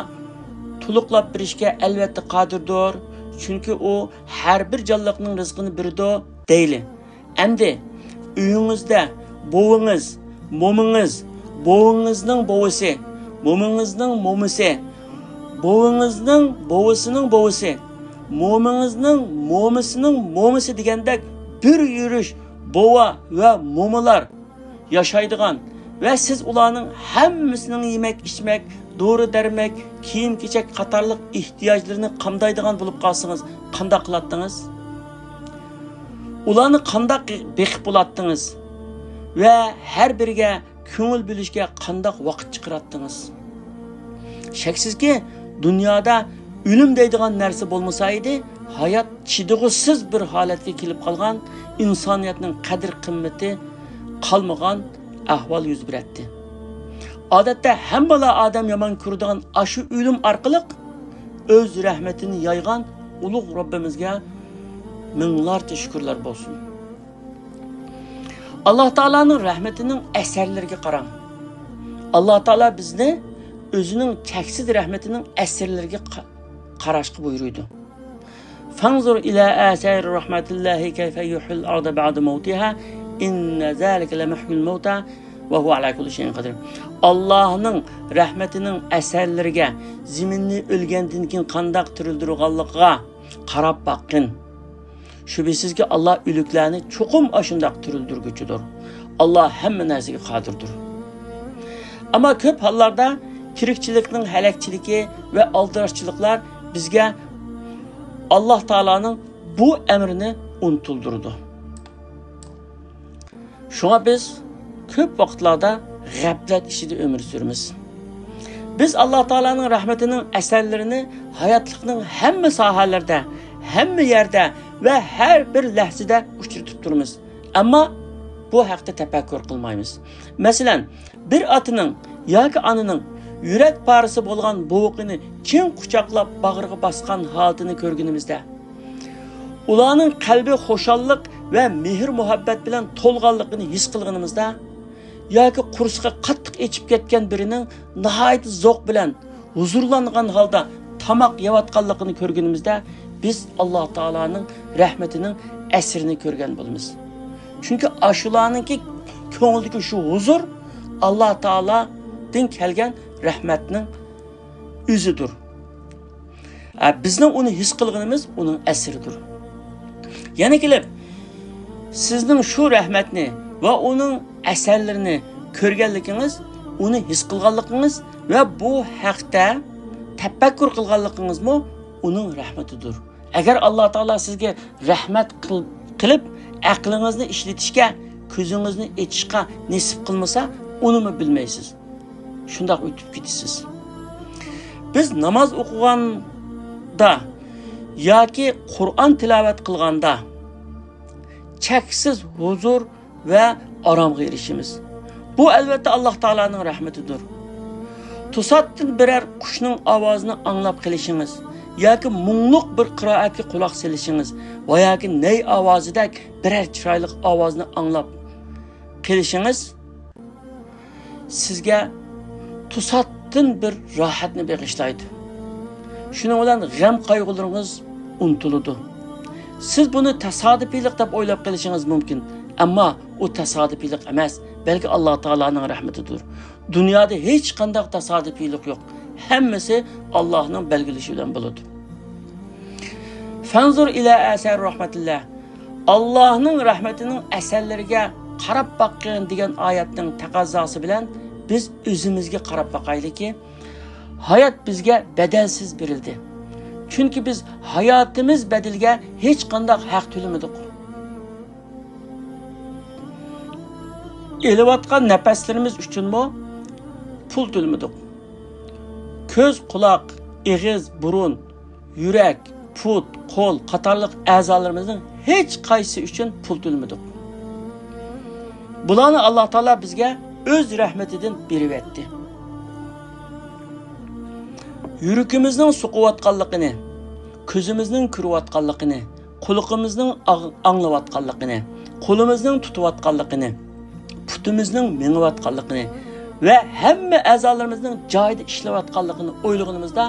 تولۇقلاپ بېرىشكە ئەلۋەتتە قادىردۇر، چۈنكى ئۇ ھەر بىر جانلىقنىڭ رىزقىنى بېرىدۇ، دەيلى. ئەمدى ئۆيىڭىزدە بوۋىڭىز، مومىڭىز، بوۋىڭىزنىڭ بوۋىسى، مومىڭىزنىڭ مومىسى، بوۋىڭىزنىڭ بوۋىسىنىڭ بوۋىسى، مومىڭىزنىڭ مومىسىنىڭ مومىسى دېگەندەك بىر يۈرۈش بوۋا ۋە مومىلار ياشايدىغان ۋە سىز ئۇلارنىڭ ھەممىسىنىڭ يېمەك-ئىچمەك، دورا-دەرمەك، كىيىم-كېچەك قاتارلىق ئېھتىياجلىرىنى قامدايدىغان بولۇپ قالسىڭىز، قانداق قىلاتتىڭىز؟ ئۇلارنى قانداق بېقىپ بولاتتىڭىز؟ ۋە ھەر بىرىگە كۆڭۈل بۆلۈشكە قانداق ۋاقىت چىقىراتتىڭىز؟ شەكسىزكى، دۇنيادا ئۆلۈم دەيدىغان نەرسە بولمىسا ئىدى، ھايات چىدىغۇسىز بىر ھالەتكە كېلىپ قالغان، ئىنسانىيەتنىڭ قەدىر-قىممىتى قالمىغان ئەھۋال يۈز بېرەتتى. ئادەتتە ھەممىلا ئادەم يامان كۆرىدىغان ئاشۇ ئۆلۈم ئارقىلىق ئۆز رەھمىتىنى يايغان ئۇلۇغ رەببىمىزگە مىڭلارچە شۈكۈرلەر بولسۇن. ئاللا تائالانىڭ رەھمىتىنىڭ ئەسەرلىرىگە قاراڭ. ئاللا تائالا بىزنى ئۆزىنىڭ چەكسىز رەھمىتىنىڭ ئەسەرلىرىگە قا-، قاراشقا بۇيرۇيدۇ. فانظر إلى آثار رحمة الله كيف يحيي الأرض بعد موتها إن ذلك لمحيي الموتى وهو على كل شيء قدير. ئاللاھنىڭ رەھمىتىنىڭ ئەسەرلىرىگە، زېمىننى ئۆلگەندىن كېيىن قانداق تىرىلدۈرىدىغانلىقىغا قاراپ باققىن. شۈبھىسىزكى، ئاللا ئۆلۈكلەرنى چوقۇم ئاشۇنداق تىرىلدۈرگۈچىدۇر. ئاللا ھەممە نەرسىگە قادىردۇر. ئەمما كۆپ ھاللاردا تىرىكچىلىكنىڭ ھەلەكچىلىكى ۋە ئالدىراشچىلىقلار بىزگە ئاللا تائالانىڭ بۇ ئەمرىنى ئۇنتۇلدۇرىدۇ. شۇڭا بىز كۆپ ۋاقىتلاردا غەپلەت ئىچىدە ئۆمۈر سۈرىمىز. بىز ئاللا تائالانىڭ رەھمىتىنىڭ ئەسەرلىرىنى ھاياتلىقنىڭ ھەممە ساھەلىرىدە، ھەممە يەردە ۋە ھەر بىر لەھزىدە ئۇچرىتىپ تۇرىمىز. ئەمما بۇ ھەقتە تەپەككۇر قىلمايمىز. مەسىلەن، بىر ئاتىنىڭ ياكى ئانىنىڭ يۈرەك پارىسى بولغان بوۋىقىنى چىڭ قۇچاقلاپ باغرىغا باسقان ھالىتىنى كۆرگىنىمىزدە، ئۇلارنىڭ قەلبى خۇشاللىق ۋە مېھىر-مۇھەببەت بىلەن تولغانلىقىنى ھېس قىلغىنىمىزدا، ياكى قورسىقى قاتتىق ئېچىپ كەتكەن بىرىنىڭ ناھايىتى زوق بىلەن ھۇزۇرلانغان ھالدا تاماق يەۋاتقانلىقىنى كۆرگىنىمىزدە، بىز ئاللا تائالانىڭ رەھمىتىنىڭ ئەسىرىنى كۆرگەن بولىمىز. چۈنكى ئاشۇلارنىڭكى كۆڭلىدىكى شۇ ھۇزۇر ئاللا تائالادىن كەلگەن رەھمەتنىڭ ئۆزىدۇر. ئە، بىزنىڭ ئۇنى ھېس قىلغىنىمىز ئۇنىڭ ئەسىرىدۇر. يەنە كېلىپ، سىزنىڭ شۇ رەھمەتنى ۋە ئۇنىڭ ئەسەرلىرىنى كۆرگەنلىكىڭىز، ئۇنى ھېس قىلغانلىقىڭىز ۋە بۇ ھەقتە تەپەككۇر قىلغانلىقىڭىزمۇ ئۇنىڭ رەھمىتىدۇر. ئەگەر ئاللا تائالا سىزگە رەھمەت قىل-، قىلىپ، ئەقلىڭىزنى ئىشلىتىشكە، كۆزىڭىزنى ئېچىشقا نېسىپ قىلمىسا، ئۇنىمۇ بىلمەيسىز. شۇنداق ئۆتۈپ كېتىسىز. بىز ناماز ئوقۇغاندا ياكى قۇرئان تىلاۋەت قىلغاندا چەكسىز ھۇزۇر ۋە ئارامغا ئېرىشىمىز. بۇ، ئەلۋەتتە، ئاللا تائالانىڭ رەھمىتىدۇر. توساتتىن بىرەر قۇشنىڭ ئاۋازىنى ئاڭلاپ قېلىشىڭىز ياكى مۇڭلۇق بىر قىرائەتكە قۇلاق سېلىشىڭىز ۋە ياكى نەي ئاۋازىدەك بىرەر چىرايلىق ئاۋازنى ئاڭلاپ قېلىشىڭىز سىزگە توساتتىن بىر راھەتنى بېغىشلايدۇ. شۇنىڭ بىلەن غەم-قايغۇلىرىڭىز ئۇنتۇلىدۇ. سىز بۇنى تاسادىپىيلىق دەپ ئويلاپ قېلىشىڭىز مۇمكىن، ئەمما ئۇ تاسادىپىيلىق ئەمەس، بەلكى ئاللا تائالانىڭ رەھمىتىدۇر. دۇنيادا ھېچقانداق تاسادىپىيلىق يوق. ھەممىسى ئاللاھنىڭ بەلگىلىشى بىلەن بولىدۇ. فانظر إلى آثار رحمة الله. ئاللاھنىڭ رەھمىتىنىڭ ئەسەرلىرىگە قاراپ باققىن دېگەن ئايەتنىڭ تەقەززاسى بىلەن بىز ئۆزىمىزگە قاراپ باقايلىكى، ھايات بىزگە بەدەلسىز بېرىلدى. چۈنكى بىز ھاياتىمىز بەدىلىگە ھېچقانداق ھەق تۆلىمىدۇق. ئېلىۋاتقان نەپەسلىرىمىز ئۈچۈنمۇ پۇل تۆلىمىدۇق. كۆز، قۇلاق، ئېغىز، بۇرۇن، يۈرەك، پۇت، قول قاتارلىق ئەزالىرىمىزنىڭ ھېچ قايسىسى ئۈچۈن پۇل تۆلىمىدۇق. بۇلارنى ئاللا تائالا بىزگە ئۆز رەھمىتىدىن بېرىۋەتتى. يۈرىكىمىزنىڭ سوقۇۋاتقانلىقىنى، كۆزىمىزنىڭ كۆرۈۋاتقانلىقىنى، قۇلىقىمىزنىڭ ئاڭ-، ئاڭلىۋاتقانلىقىنى، قولىمىزنىڭ تۇتۇۋاتقانلىقىنى، پۇتىمىزنىڭ مېڭىۋاتقانلىقىنى ۋە ھەممە ئەزالىرىمىزنىڭ جايىدا ئىشلەۋاتقانلىقىنى ئويلىغىنىمىزدا،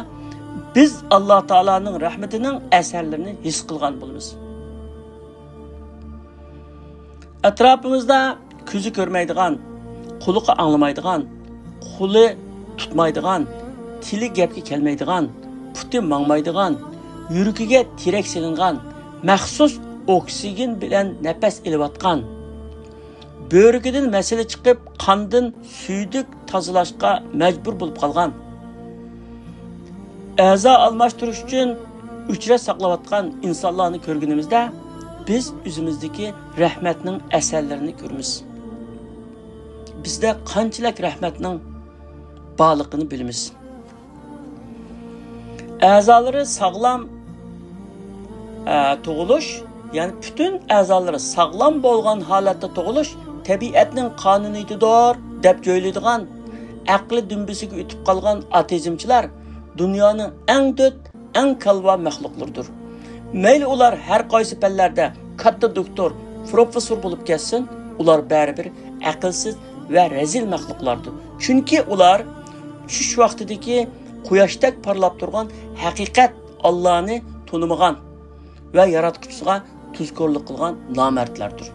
بىز ئاللا تائالانىڭ رەھمىتىنىڭ ئەسەرلىرىنى ھېس قىلغان بولىمىز. ئەتراپىمىزدا كۆزى كۆرمەيدىغان، قۇلىقى ئاڭلىمايدىغان، قولى تۇتمايدىغان، تىلى گەپكە كەلمەيدىغان، پۇتى ماڭمايدىغان، يۈرىكىگە تىرەك سېلىنغان، مەخسۇس ئوكسىگېن بىلەن نەپەس ئېلىۋاتقان، بۆرىكىدىن مەسىلە چىقىپ، قاندىن سۈيدۈك تازىلاشقا مەجبۇر بولۇپ قالغان، ئەزا ئالماشتۇرۇش ئۈچۈن ئۆچرەت ساقلاۋاتقان ئىنسانلارنى كۆرگىنىمىزدە، بىز ئۆزىمىزدىكى رەھمەتنىڭ ئەسەرلىرىنى كۆرىمىز. بىزدە قانچىلىك رەھمەتنىڭ بارلىقىنى بىلىمىز. ئەزالىرى ساغلام، ئە، تۇغۇلۇش، يەنى پۈتۈن ئەزالىرى ساغلام بولغان ھالەتتە تۇغۇلۇش تەبىئەتنىڭ قانۇنىيىتىدۇر دەپ جۆيلەيدىغان، ئەقلى دۈمبىسىگە ئۆتۈپ قالغان ئاتېئىزمچىلار دۇنيانىڭ ئەڭ دۆت، ئەڭ كالۋا مەخلۇقلىرىدۇر. مەيلى ئۇلار ھەر قايسى پەنلەردە كاتتا دوكتور، پروفېسسور بولۇپ كەتسۇن، ئۇلار بەرىبىر ئەقىلسىز ۋە رەزىل مەخلۇقلاردۇر. چۈنكى ئۇلار چۈش ۋاقتىدىكى قۇياشتەك پارلاپ تۇرغان ھەقىقەت ئاللانى تونۇمىغان ۋە ياراتقۇچىسىغا تۇزكورلۇق قىلغان نامەردلەردۇر.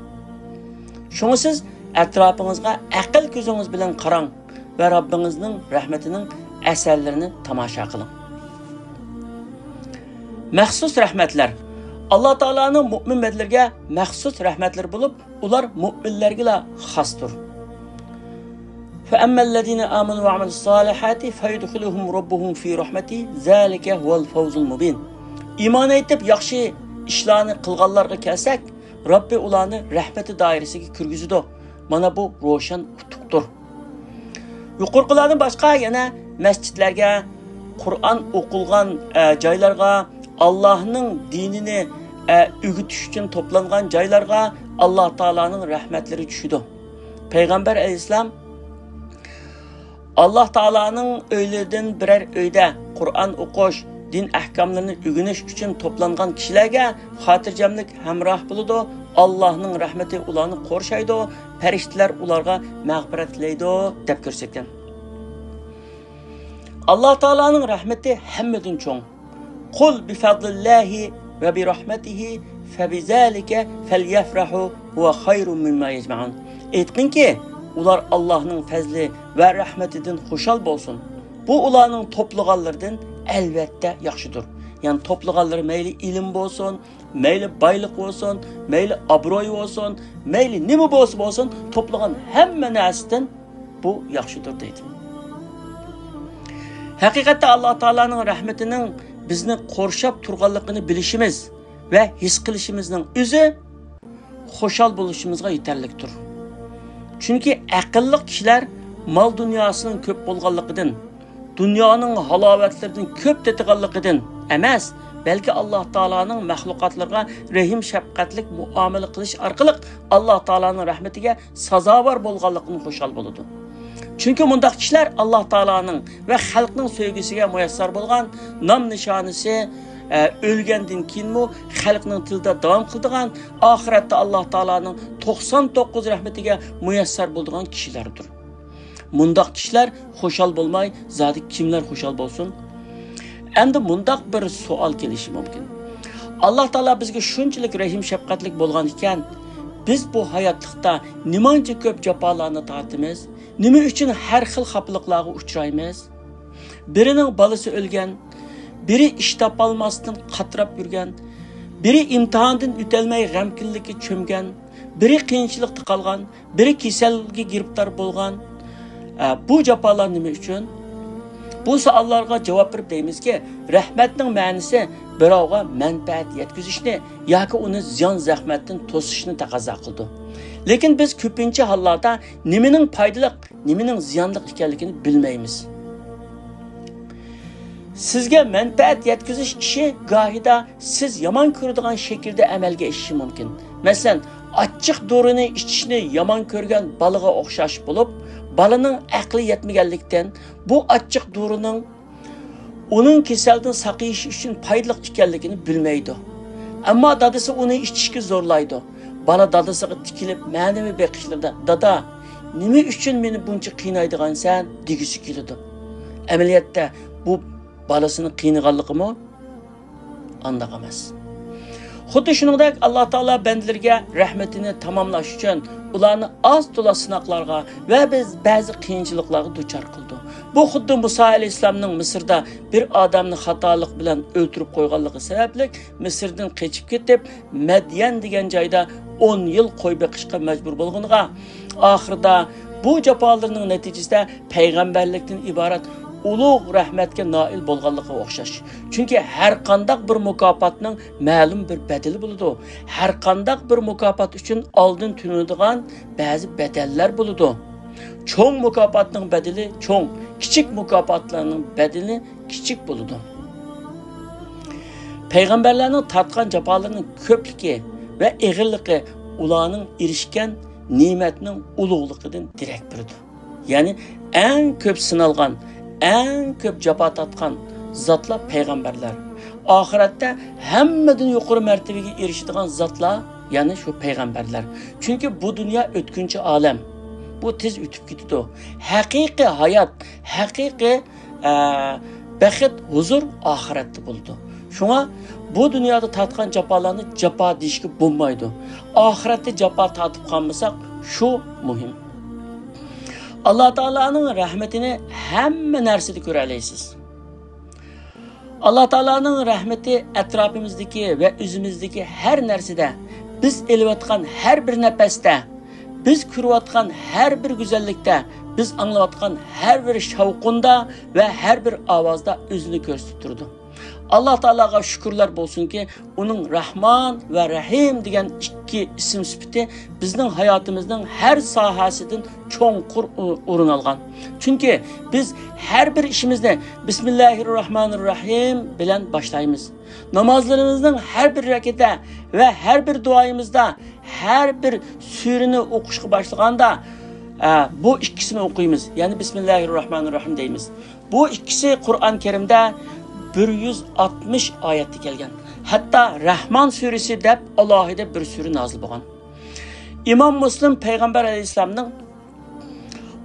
شۇڭا سىز ئەتراپىڭىزغا ئەقىل كۆزىڭىز بىلەن قاراڭ ۋە رەببىڭىزنىڭ رەھمىتىنىڭ ئەسەرلىرىنى تاماشا قىلىڭ. مەخسۇس رەھمەتلەر. ئاللا تائالانىڭ مۆمىن بەندىلىرىگە مەخسۇس رەھمەتلىرى بولۇپ، ئۇلار مۆمىنلەرگىلا خاستۇر. فأما الذين آمنوا وعملوا الصالحات فيدخلهم ربهم في رحمته ذلك هو الفوز المبين. ئىمان ئېيتىپ ياخشى ئىشلارنى قىلغانلارغا كەلسەك، رەببى ئۇلارنى رەھمىتى دائىرىسىگە كىرگۈزىدۇ. مانا بۇ روشەن ئۇتۇقتۇر. يۇقىرىقىلاردىن باشقا يەنە مەسچىتلەرگە، قۇرئان ئوقۇلغان، ئە، جايلارغا، ئاللاھنىڭ دىنىنى، ئە، ئۆگىتىش ئۈچۈن توپلانغان جايلارغا ئاللا تائالانىڭ رەھمەتلىرى چۈشىدۇ. پەيغەمبەر ئەلەيھىسسالام ئاللا تائالانىڭ ئۆيلىرىدىن بىرەر ئۆيدە قۇرئان ئوقۇش، دىن ئەھكاملىرىنى ئۆگىنىش ئۈچۈن توپلانغان كىشىلەرگە خاتىرجەملىك ھەمراھ بولىدۇ، ئاللاھنىڭ رەھمىتى ئۇلارنى قورشايدۇ، پەرىشتىلەر ئۇلارغا مەغپىرەت تىلەيدۇ، دەپ كۆرسەتكەن. ئاللا تائالانىڭ رەھمىتى ھەممىدىن چوڭ. قل بفضل الله وبرحمته فبذلك فليفرحوا هو خير مما يجمعون. ئېيتقىنكى، ئۇلار ئاللاھنىڭ پەزلى ۋە رەھمىتىدىن خۇشال بولسۇن. بۇ ئۇلارنىڭ توپلىغانلىرىدىن ئەلۋەتتە ياخشىدۇر. يەنى توپلىغانلىرى مەيلى ئىلىم بولسۇن، مەيلى بايلىق بولسۇن، مەيلى ئابرۇي بولسۇن، مەيلى نېمە بولسا بولسۇن، توپلىغان ھەممە نەرسىدىن بۇ ياخشىدۇر دەيدۇ. ھەقىقەتتە ئاللا تائالانىڭ رەھمىتىنىڭ بىزنى قورشاپ تۇرغانلىقىنى بىلىشىمىز ۋە ھېس قىلىشىمىزنىڭ ئۆزى خۇشال بولۇشىمىزغا يېتەرلىكتۇر. چۈنكى ئەقىللىق كىشىلەر مال دۇنياسىنىڭ كۆپ بولغانلىقىدىن، دۇنيانىڭ ھالاۋەتلىرىدىن كۆپ تېتىغانلىقىدىن ئەمەس، بەلكى ئاللا تائالانىڭ مەخلۇقاتلىرىغا رەھىم شەپقەتلىك مۇئامىلە قىلىش ئارقىلىق ئاللا تائالانىڭ رەھمىتىگە سازاۋەر بولغانلىقىدىن خۇشال بولىدۇ. چۈنكى مۇنداق كىشىلەر ئاللا تائالانىڭ ۋە خەلقنىڭ سۆيگۈسىگە مۇيەسسەر بولغان نام نىشانىسى، ئە، ئۆلگەندىن كېيىنمۇ خەلقنىڭ تىلىدا داۋام قىلىدىغان، ئاخىرەتتە ئاللا تائالانىڭ توقسان توققۇز رەھمىتىگە مۇيەسسەر بولىدىغان كىشىلەردۇر. مۇنداق كىشىلەر خۇشال بولماي، زادى كىملەر خۇشال بولسۇن؟ ئەمدى مۇنداق بىر سوئال كېلىشى مۇمكىن. ئاللا تائالا بىزگە شۇنچىلىك رەھىم شەپقەتلىك بولغان ئىكەن، بىز بۇ ھاياتلىقتا نېمانچە كۆپ جاپالارنى تارتىمىز؟ نېمە ئۈچۈن ھەر خىل خاپىلىقلارغا ئۇچرايمىز؟ بىرىنىڭ بالىسى ئۆلگەن، بىرى ئىش تاپالماستىن قاتراپ يۈرگەن، بىرى ئىمتىھاندىن ئۆتەلمەي غەمكىنلىككە چۆمگەن، بىرى قىيىنچىلىقتا قالغان، بىرى كېسەلگە گىرىپتار بولغان. ئە، بۇ جاپالار نېمە ئۈچۈن؟ بۇ سوئاللارغا جاۋاب بېرىپ دەيمىزكى، رەھمەتنىڭ مەنىسى بىراۋغا مەنپەئەت يەتكۈزۈشنى ياكى ئۇنى زىيان زەخمەتتىن توسۇشنى تەقەززا قىلىدۇ. لېكىن بىز كۆپىنچە ھاللاردا نېمىنىڭ پايدىلىق، نېمىنىڭ زىيانلىق ئىكەنلىكىنى بىلمەيمىز. سىزگە مەنپەئەت يەتكۈزۈش ئىشى گاھىدا سىز يامان كۆرىدىغان شەكىلدە ئەمەلگە ئېشىشى مۇمكىن. مەسىلەن، ئاچچىق دورىنى ئىچىشنى يامان كۆرگەن بالىغا ئوخشاش بولۇپ، بالىنىڭ ئەقلى يەتمىگەنلىكتىن، بۇ ئاچچىق دورىنىڭ ئۇنىڭ كېسەلدىن ساقىيىشى ئۈچۈن پايدىلىق ئىكەنلىكىنى بىلمەيدۇ. ئەمما دادىسى ئۇنى ئىچىشكە زورلايدۇ. بالا دادىسىغا تىكىلىپ مەنىۋى بېقىشلىرىدا، «دادا، نېمە ئۈچۈن مېنى بۇنچە قىينايدىغانسەن؟» دېگۈسى كېلىدۇ. ئەمەلىيەتتە بۇ بالىسىنى قىينىغانلىقىمۇ؟ ئانداق ئەمەس. خۇددى شۇنىڭدەك، ئاللا تائالا بەندىلىرىگە رەھمىتىنى تاماملاش ئۈچۈن ئۇلارنى ئاز تولا سىناقلارغا ۋە بەز-، بەزى قىيىنچىلىقلارغا دۇچار قىلىدۇ. بۇ خۇددى مۇسا ئەلەيھىسسالامنىڭ مىسىردا بىر ئادەمنى خاتالىق بىلەن ئۆلتۈرۈپ قويغانلىقى سەۋەبلىك مىسىردىن قېچىپ كېتىپ، مەديەن دېگەن جايدا ئون يىل قوي بېقىشقا مەجبۇر بولغىنىغا، ئاخىرىدا بۇ جاپالىرىنىڭ نەتىجىسىدە پەيغەمبەرلىكتىن ئىبارەت ئۇلۇغ رەھمەتكە نائىل بولغانلىقىغا ئوخشاش. چۈنكى ھەر قانداق بىر مۇكاپاتنىڭ مەلۇم بىر بەدىلى بولىدۇ. ھەر قانداق بىر مۇكاپات ئۈچۈن ئالدىن تۆلىنىدىغان بەزى بەدەللەر بولىدۇ. چوڭ مۇكاپاتنىڭ بەدىلى چوڭ، كىچىك مۇكاپاتلارنىڭ بەدىلى كىچىك بولىدۇ. پەيغەمبەرلەرنىڭ تارتقان جاپالىرىنىڭ كۆپلۈكى ۋە ئېغىرلىقى ئۇلارنىڭ ئېرىشكەن نېمەتنىڭ ئۇلۇغلۇقىدىن دېرەك بېرىدۇ. يەنى ئەڭ كۆپ سىنالغان، ئەڭ كۆپ جاپا تارتقان زاتلار پەيغەمبەرلەر. ئاخىرەتتە ھەممىدىن يۇقىرى مەرتىۋىگە ئېرىشىدىغان زاتلار، يەنى شۇ پەيغەمبەرلەر. چۈنكى بۇ دۇنيا ئۆتكۈنچى ئالەم. بۇ تېز ئۆتۈپ كېتىدۇ. ھەقىقىي ھايات، ھەقىقىي ئە، بەخت، ھۇزۇر ئاخىرەتتە بولىدۇ. شۇڭا بۇ دۇنيادا تارتقان جاپالارنى جاپا دېيىشكە بولمايدۇ. ئاخىرەتتە جاپا تارتىپ قالمىساق، شۇ مۇھىم. ئاللا تائالانىڭ رەھمىتىنى ھەممە نەرسىدە كۆرەلەيسىز. ئاللا تائالانىڭ رەھمىتى ئەتراپىمىزدىكى ۋە ئۆزىمىزدىكى ھەر نەرسىدە، بىز ئېلىۋاتقان ھەر بىر نەپەستە، بىز كۆرۈۋاتقان ھەر بىر گۈزەللىكتە، بىز ئاڭلاۋاتقان ھەر بىر شاۋقۇندا ۋە ھەر بىر ئاۋازدا ئۆزىنى كۆرسىتىپ تۇرىدۇ. ئاللا تائالاغا شۈكۈرلەر بولسۇنكى، ئۇنىڭ رەھمان ۋە رەھىم دېگەن ئىككى ئىسىم سۈپىتى بىزنىڭ ھاياتىمىزنىڭ ھەر ساھەسىدىن چوڭقۇر ئو-، ئورۇن ئالغان. چۈنكى بىز ھەر بىر ئىشىمىزنى بىسمىللاھىررەھمانىررەھىم بىلەن باشلايمىز. نامازلىرىمىزنىڭ ھەر بىر رەكەتتە ۋە ھەر بىر دۇئايىمىزدا، ھەر بىر سۈرىنى ئوقۇشقا باشلىغاندا، ئە، بۇ ئىككىسىنى ئوقۇيمىز. يەنى بىسمىللاھىررەھمانىررەھىم دەيمىز. بۇ ئىككىسى قۇرئان كەرىمدە بىر يۈز ئاتمىش ئايەتتە كەلگەن. ھەتتا رەھمان سۈرىسى دەپ ئالاھىدە بىر سۈرە نازىل بولغان. ئىمام مۇسلىم پەيغەمبەر ئەلەيھىسسالامنىڭ،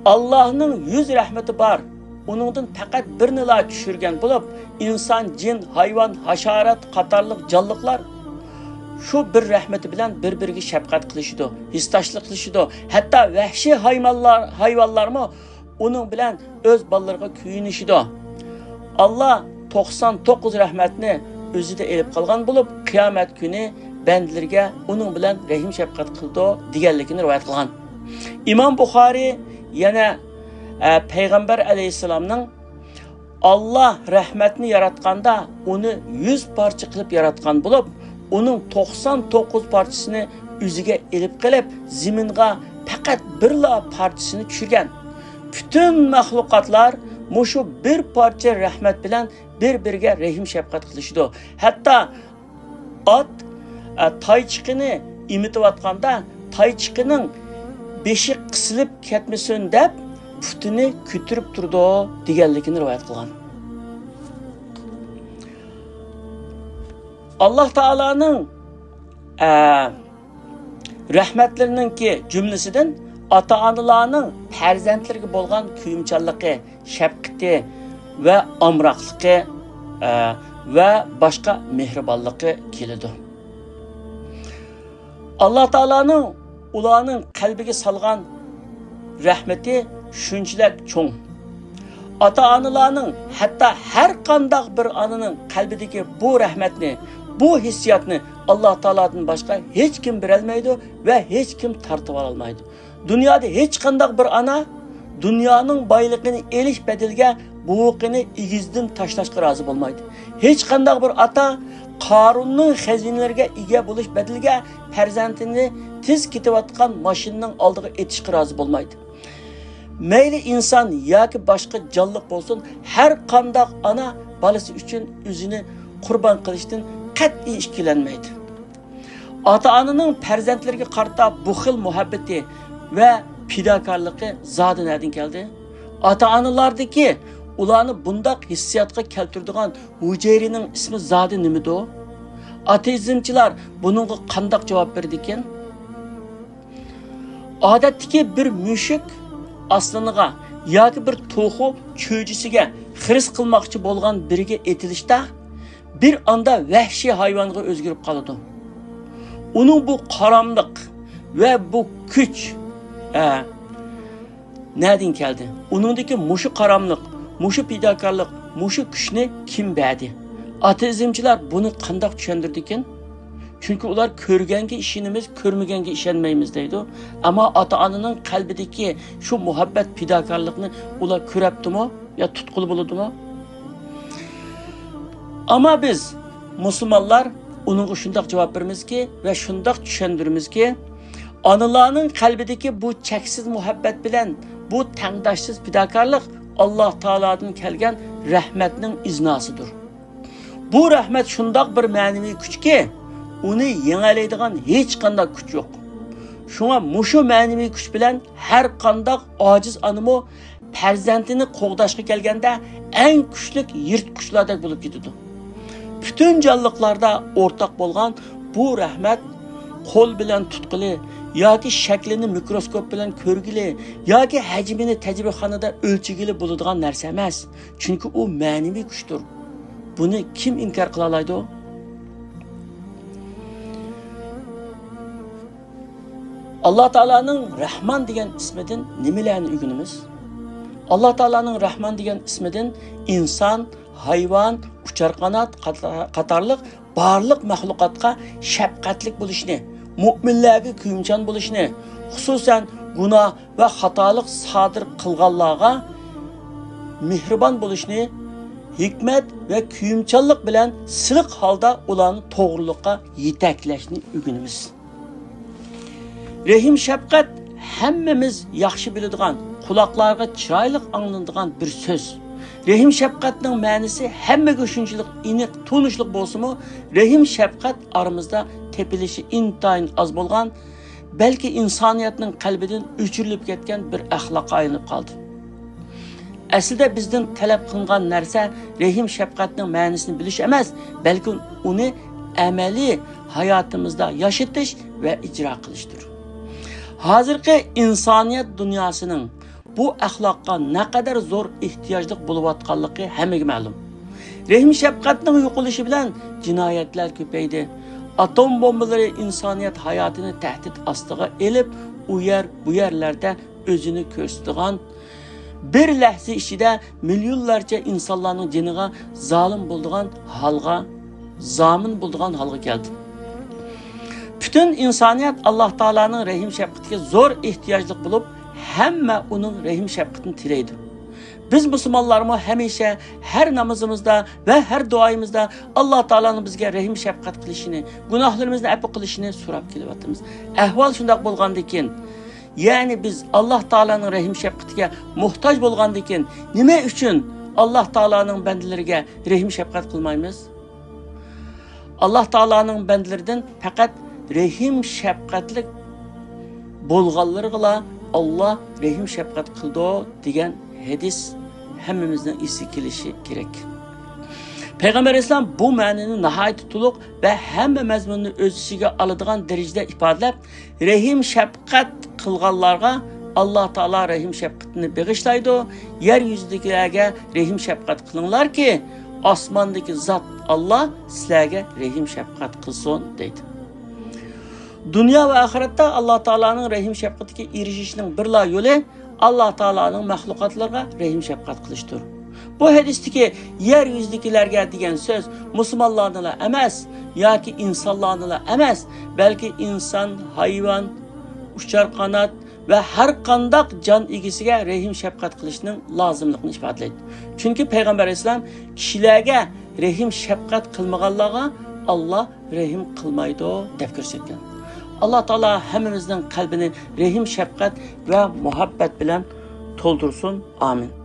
«ئاللاھنىڭ يۈز رەھمىتى بار، ئۇنىڭدىن پەقەت بىرنىلا چۈشۈرگەن بولۇپ، ئىنسان، جىن، ھايۋان، ھاشارات قاتارلىق جانلىقلار شۇ بىر رەھمىتى بىلەن بىر-بىرىگە شەپقەت قىلىشىدۇ، ھېسداشلىق قىلىشىدۇ، ھەتتا ۋەھشىي ھايۋانلار، ھايۋانلارمۇ ئۇنىڭ بىلەن ئۆز بالىلىرىغا كۆيۈنۈشىدۇ. ئاللا توقسان توققۇز رەھمەتنى ئۆزىدە ئېلىپ قالغان بولۇپ، قىيامەت كۈنى بەندىلىرىگە ئۇنىڭ بىلەن رەھىم شەپقەت قىلىدۇ» دېگەنلىكىنى رىۋايەت قىلغان. ئىمام بۇخارىي يەنە، ئە، پەيغەمبەر ئەلەيھىسسالامنىڭ، «ئاللا رەھمەتنى ياراتقاندا ئۇنى يۈز پارچە قىلىپ ياراتقان بولۇپ، ئۇنىڭ توقسان توققۇز پارچىسىنى ئۆزىگە ئېلىپ قېلىپ، زېمىنغا پەقەت بىرلا پارچىسىنى چۈشۈرگەن. پۈتۈن مەخلۇقاتلار مۇشۇ بىر پارچە رەھمەت بىلەن بىر-بىرىگە رەھىم شەپقەت قىلىشىدۇ. ھەتتا ئات، ئە، تايچىقىنى ئېمىتىۋاتقاندا، تايچىقىنىڭ بېشى قىسىلىپ كەتمىسۇن دەپ، پۇتىنى كۆتۈرۈپ تۇرىدۇ» دېگەنلىكىنى رىۋايەت قىلغان. ئاللا تائالانىڭ، ئە، رەھمەتلىرىنىڭكى جۈملىسىدىن ئاتا-ئانىلارنىڭ پەرزەنتلىرىگە بولغان كۆيۈمچانلىقى، شەپقىتى ۋە ئامراقلىقى، ئە، ۋە باشقا مېھرىبانلىقى كېلىدۇ. ئاللا تائالانىڭ ئۇلارنىڭ قەلبىگە سالغان رەھمىتى شۇنچىلىك چوڭ. ئاتا-ئانىلارنىڭ، ھەتتا ھەر قانداق بىر ئانىنىڭ قەلبىدىكى بۇ رەھمەتنى، بۇ ھېسسىياتنى ئاللا تائالادىن باشقا ھېچ كىم بېرەلمەيدۇ ۋە ھېچ كىم تارتىۋالالمايدۇ. دۇنيادا ھېچ قانداق بىر ئانا دۇنيانىڭ بايلىقىنى ئېلىش بەدىلىگە بوۋىقىنى ئېگىزدىن تاشلاشقا رازى بولمايدۇ. ھېچ قانداق بىر ئاتا قارۇننىڭ خەزىنىلىرىگە ئىگە بولۇش بەدىلىگە پەرزەنتىنى تېز كېتىۋاتقان ماشىنىنىڭ ئالدىغا ئېتىشقا رازى بولمايدۇ. مەيلى ئىنسان ياكى باشقا جانلىق بولسۇن، ھەر قانداق ئانا بالىسى ئۈچۈن ئۆزىنى قۇربان قىلىشتىن قەتئىي ئىككىلەنمەيدۇ. ئاتا-ئانىنىڭ پەرزەنتلىرىگە قارىتا بۇ خىل مۇھەببىتى ۋە پىداكارلىقى زادى نەدىن كەلدى؟ ئاتا-ئانىلاردىكى ئۇلارنى بۇنداق ھېسسىياتقا كەلتۈرىدىغان ھۈجەيرىنىڭ ئىسمى زادى نېمىدۇ؟ ئاتېئىزمچىلار بۇنىڭغا قانداق جاۋاب بېرىدىكىن؟ ئادەتتىكى بىر مۈشۈك ئاسلىنىغا ياكى بىر توخۇ چۆجىسىگە خىرىس قىلماقچى بولغان بىرىگە ئېتىلىشتا، بىر ئاندا ۋەھشىي ھايۋانغا ئۆزگىرىپ قالىدۇ. ئۇنىڭ بۇ قاراملىق ۋە بۇ كۈچ، ئە، نەدىن كەلدى؟ ئۇنىڭدىكى مۇشۇ قاراملىق، مۇشۇ پىداكارلىق، مۇشۇ كۈچنى كىم بەردى؟ ئاتېئىزمچىلار بۇنى قانداق چۈشەندۈرىدىكىن؟ چۈنكى ئۇلار «كۆرگەنگە ئىشىنىمىز، كۆرمىگەنگە ئىشەنمەيمىز» دەيدۇ. ئەمما ئاتا-ئانىنىڭ قەلبىدىكى شۇ مۇھەببەت، پىداكارلىقنى ئۇلار كۆرەپتىمۇ يا تۇتقىلى بولىدىمۇ؟ ئەمما بىز، مۇسۇلمانلار، ئۇنىڭغا شۇنداق جاۋاب بېرىمىزكى ۋە شۇنداق چۈشەندۈرىمىزكى، ئانىلارنىڭ قەلبىدىكى بۇ چەكسىز مۇھەببەت بىلەن بۇ تەڭداشسىز پىداكارلىق ئاللا تائالادىن كەلگەن رەھمەتنىڭ ئىزناسىدۇر. بۇ رەھمەت شۇنداق بىر مەنىۋى كۈچكى، ئۇنى يېڭەلەيدىغان ھېچقانداق كۈچ يوق. شۇڭا مۇشۇ مەنىۋى كۈچ بىلەن ھەر قانداق ئاجىز ئانىمۇ پەرزەنتىنى قوغداشقا كەلگەندە ئەڭ كۈچلۈك يىرتقۇچلاردەك بولۇپ كېتىدۇ. پۈتۈن جانلىقلاردا ئورتاق بولغان بۇ رەھمەت قول بىلەن تۇتقىلى ياكى شەكلىنى مىكروسكوپ بىلەن كۆرگىلى ياكى ھەجمىنى تەجرىبىخانىدا ئۆلچىگىلى بولىدىغان نەرسە ئەمەس. چۈنكى ئۇ مەنىۋى كۈچتۇر. بۇنى كىم ئىنكار قىلالايدۇ؟ ئاللا تائالانىڭ رەھمان دېگەن ئىسمىدىن نېمىلەرنى ئۆگىنىمىز؟ ئاللا تائالانىڭ رەھمان دېگەن ئىسمىدىن ئىنسان، ھايۋان، ئۇچار قانات قاتا-، قاتارلىق بارلىق مەخلۇقاتقا شەپقەتلىك بولۇشنى، مۆمىنلەرگە كۆيۈمچان بولۇشنى، خۇسۇسەن، گۇناھ ۋە خاتالىق سادىر قىلغانلارغا مېھرىبان بولۇشنى، ھېكمەت ۋە كۆيۈمچانلىق بىلەن سىلىق ھالدا ئۇلارنى توغرىلىققا يېتەكلەشنى ئۆگىنىمىز. رەھىم شەپقەت ھەممىمىز ياخشى بىلىدىغان، قۇلاقلارغا چىرايلىق ئاڭلىنىدىغان بىر سۆز. رەھىم شەپقەتنىڭ مەنىسى ھەممىگە شۇنچىلىك ئېنىق، تونۇشلۇق بولسىمۇ، رەھىم شەپقەت ئارىمىزدا تېپىلىشى ئىنتايىن ئاز بولغان، بەلكى ئىنسانىيەتنىڭ قەلبىدىن ئۆچۈرۈلۈپ كەتكەن بىر ئەخلاققا ئايلىنىپ قالدى. ئەسلىدە بىزدىن تەلەپ قىلىنغان نەرسە رەھىم شەپقەتنىڭ مەنىسىنى بىلىش ئەمەس، بەلكى ئۇنى ئەمەلىي ھاياتىمىزدا ياشىتىش ۋە ئىجرا قىلىشتۇر. ھازىرقى ئىنسانىيەت دۇنياسىنىڭ بۇ ئەخلاققا نەقەدەر زور ئېھتىياجلىق بولۇۋاتقانلىقى ھەممىگە مەلۇم. رەھىم شەپقەتنىڭ يوقىلىشى بىلەن جىنايەتلەر كۆپەيدى. ئاتوم بومبىلىرى ئىنسانىيەت ھاياتىنى تەھدىت ئاستىغا ئېلىپ، ئۇ يەر، بۇ يەرلەردە ئۆزىنى كۆرسىتىدىغان، بىر لەھزە ئىچىدە مىليونلارچە ئىنسانلارنىڭ جېنىغا زالىم بولىدىغان ھالغا، زامىن بولىدىغان ھالغا كەلدى. پۈتۈن ئىنسانىيەت ئاللا تائالانىڭ رەھىم شەپقىتىگە زور ئېھتىياجلىق بولۇپ، ھەممە ئۇنىڭ رەھىم شەپقىتىنى تىلەيدۇ. بىز مۇسۇلمانلارمۇ ھەمىشە ھەر نامىزىمىزدا ۋە ھەر دۇئايىمىزدا ئاللا تائالانىڭ بىزگە رەھىم شەپقەت قىلىشىنى، گۇناھلىرىمىزنى ئەپۇ قىلىشىنى سوراپ كېلىۋاتىمىز. ئەھۋال شۇنداق بولغاندىكىن، يەنى بىز ئاللا تائالانىڭ رەھىم شەپقىتىگە موھتاج بولغاندىكىن، نېمە ئۈچۈن ئاللا تائالانىڭ بەندىلىرىگە رەھىم شەپقەت قىلمايمىز؟ ئاللا تائالانىڭ بەندىلىرىدىن پەقەت رەھىم شەپقەتلىك بولغانلىرىغىلا ئاللا رەھىم شەپقەت قىلىدۇ دېگەن ھەدىس ھەممىمىزنىڭ ئېسىگە كېلىشى كېرەك. پەيغەمبەر ئەلەيھىسسالام بۇ مەنىنى ناھايىتى تولۇق ۋە ھەممە مەزمۇننى ئۆز ئىچىگە ئالىدىغان دەرىجىدە ئىپادىلەپ، رەھىم شەپقەت قىلغانلارغا ئاللا تائالا رەھىم شەپقىتىنى بېغىشلايدۇ. يەر يۈزىدىكىلەرگە رەھىم شەپقەت قىلىڭلاركى، ئاسماندىكى زات ئاللا سىلەرگە رەھىم شەپقەت قىلسۇن، دەيدۇ. دۇنيا ۋە ئاخىرەتتە ئاللا تائالانىڭ رەھىم شەپقىتىگە ئېرىشىشنىڭ بىرلا يولى ئاللا تائالانىڭ مەخلۇقاتلىرىغا رەھىم شەپقەت قىلىشتۇر. بۇ ھەدىستىكى يەر يۈزىدىكىلەرگە دېگەن سۆز مۇسۇلمانلارنىلا ئەمەس ياكى ئىنسانلارنىلا ئەمەس، بەلكى ئىنسان، ھايۋان، ئۇچار قانات ۋە ھەر قانداق جان ئىگىسىگە رەھىم شەپقەت قىلىشنىڭ لازىملىقىنى ئىپادىلەيدۇ. چۈنكى پەيغەمبەر ئەلەيھىسسالام كىشىلەرگە رەھىم شەپقەت قىلمىغانلارغا ئاللا رەھىم قىلمايدۇ دەپ كۆرسەتكەن. ئاللا تائالا ھەممىمىزنىڭ قەلبىنى رەھىم شەپقەت ۋە مۇھەببەت بىلەن تولدۇرسۇن. ئامىن.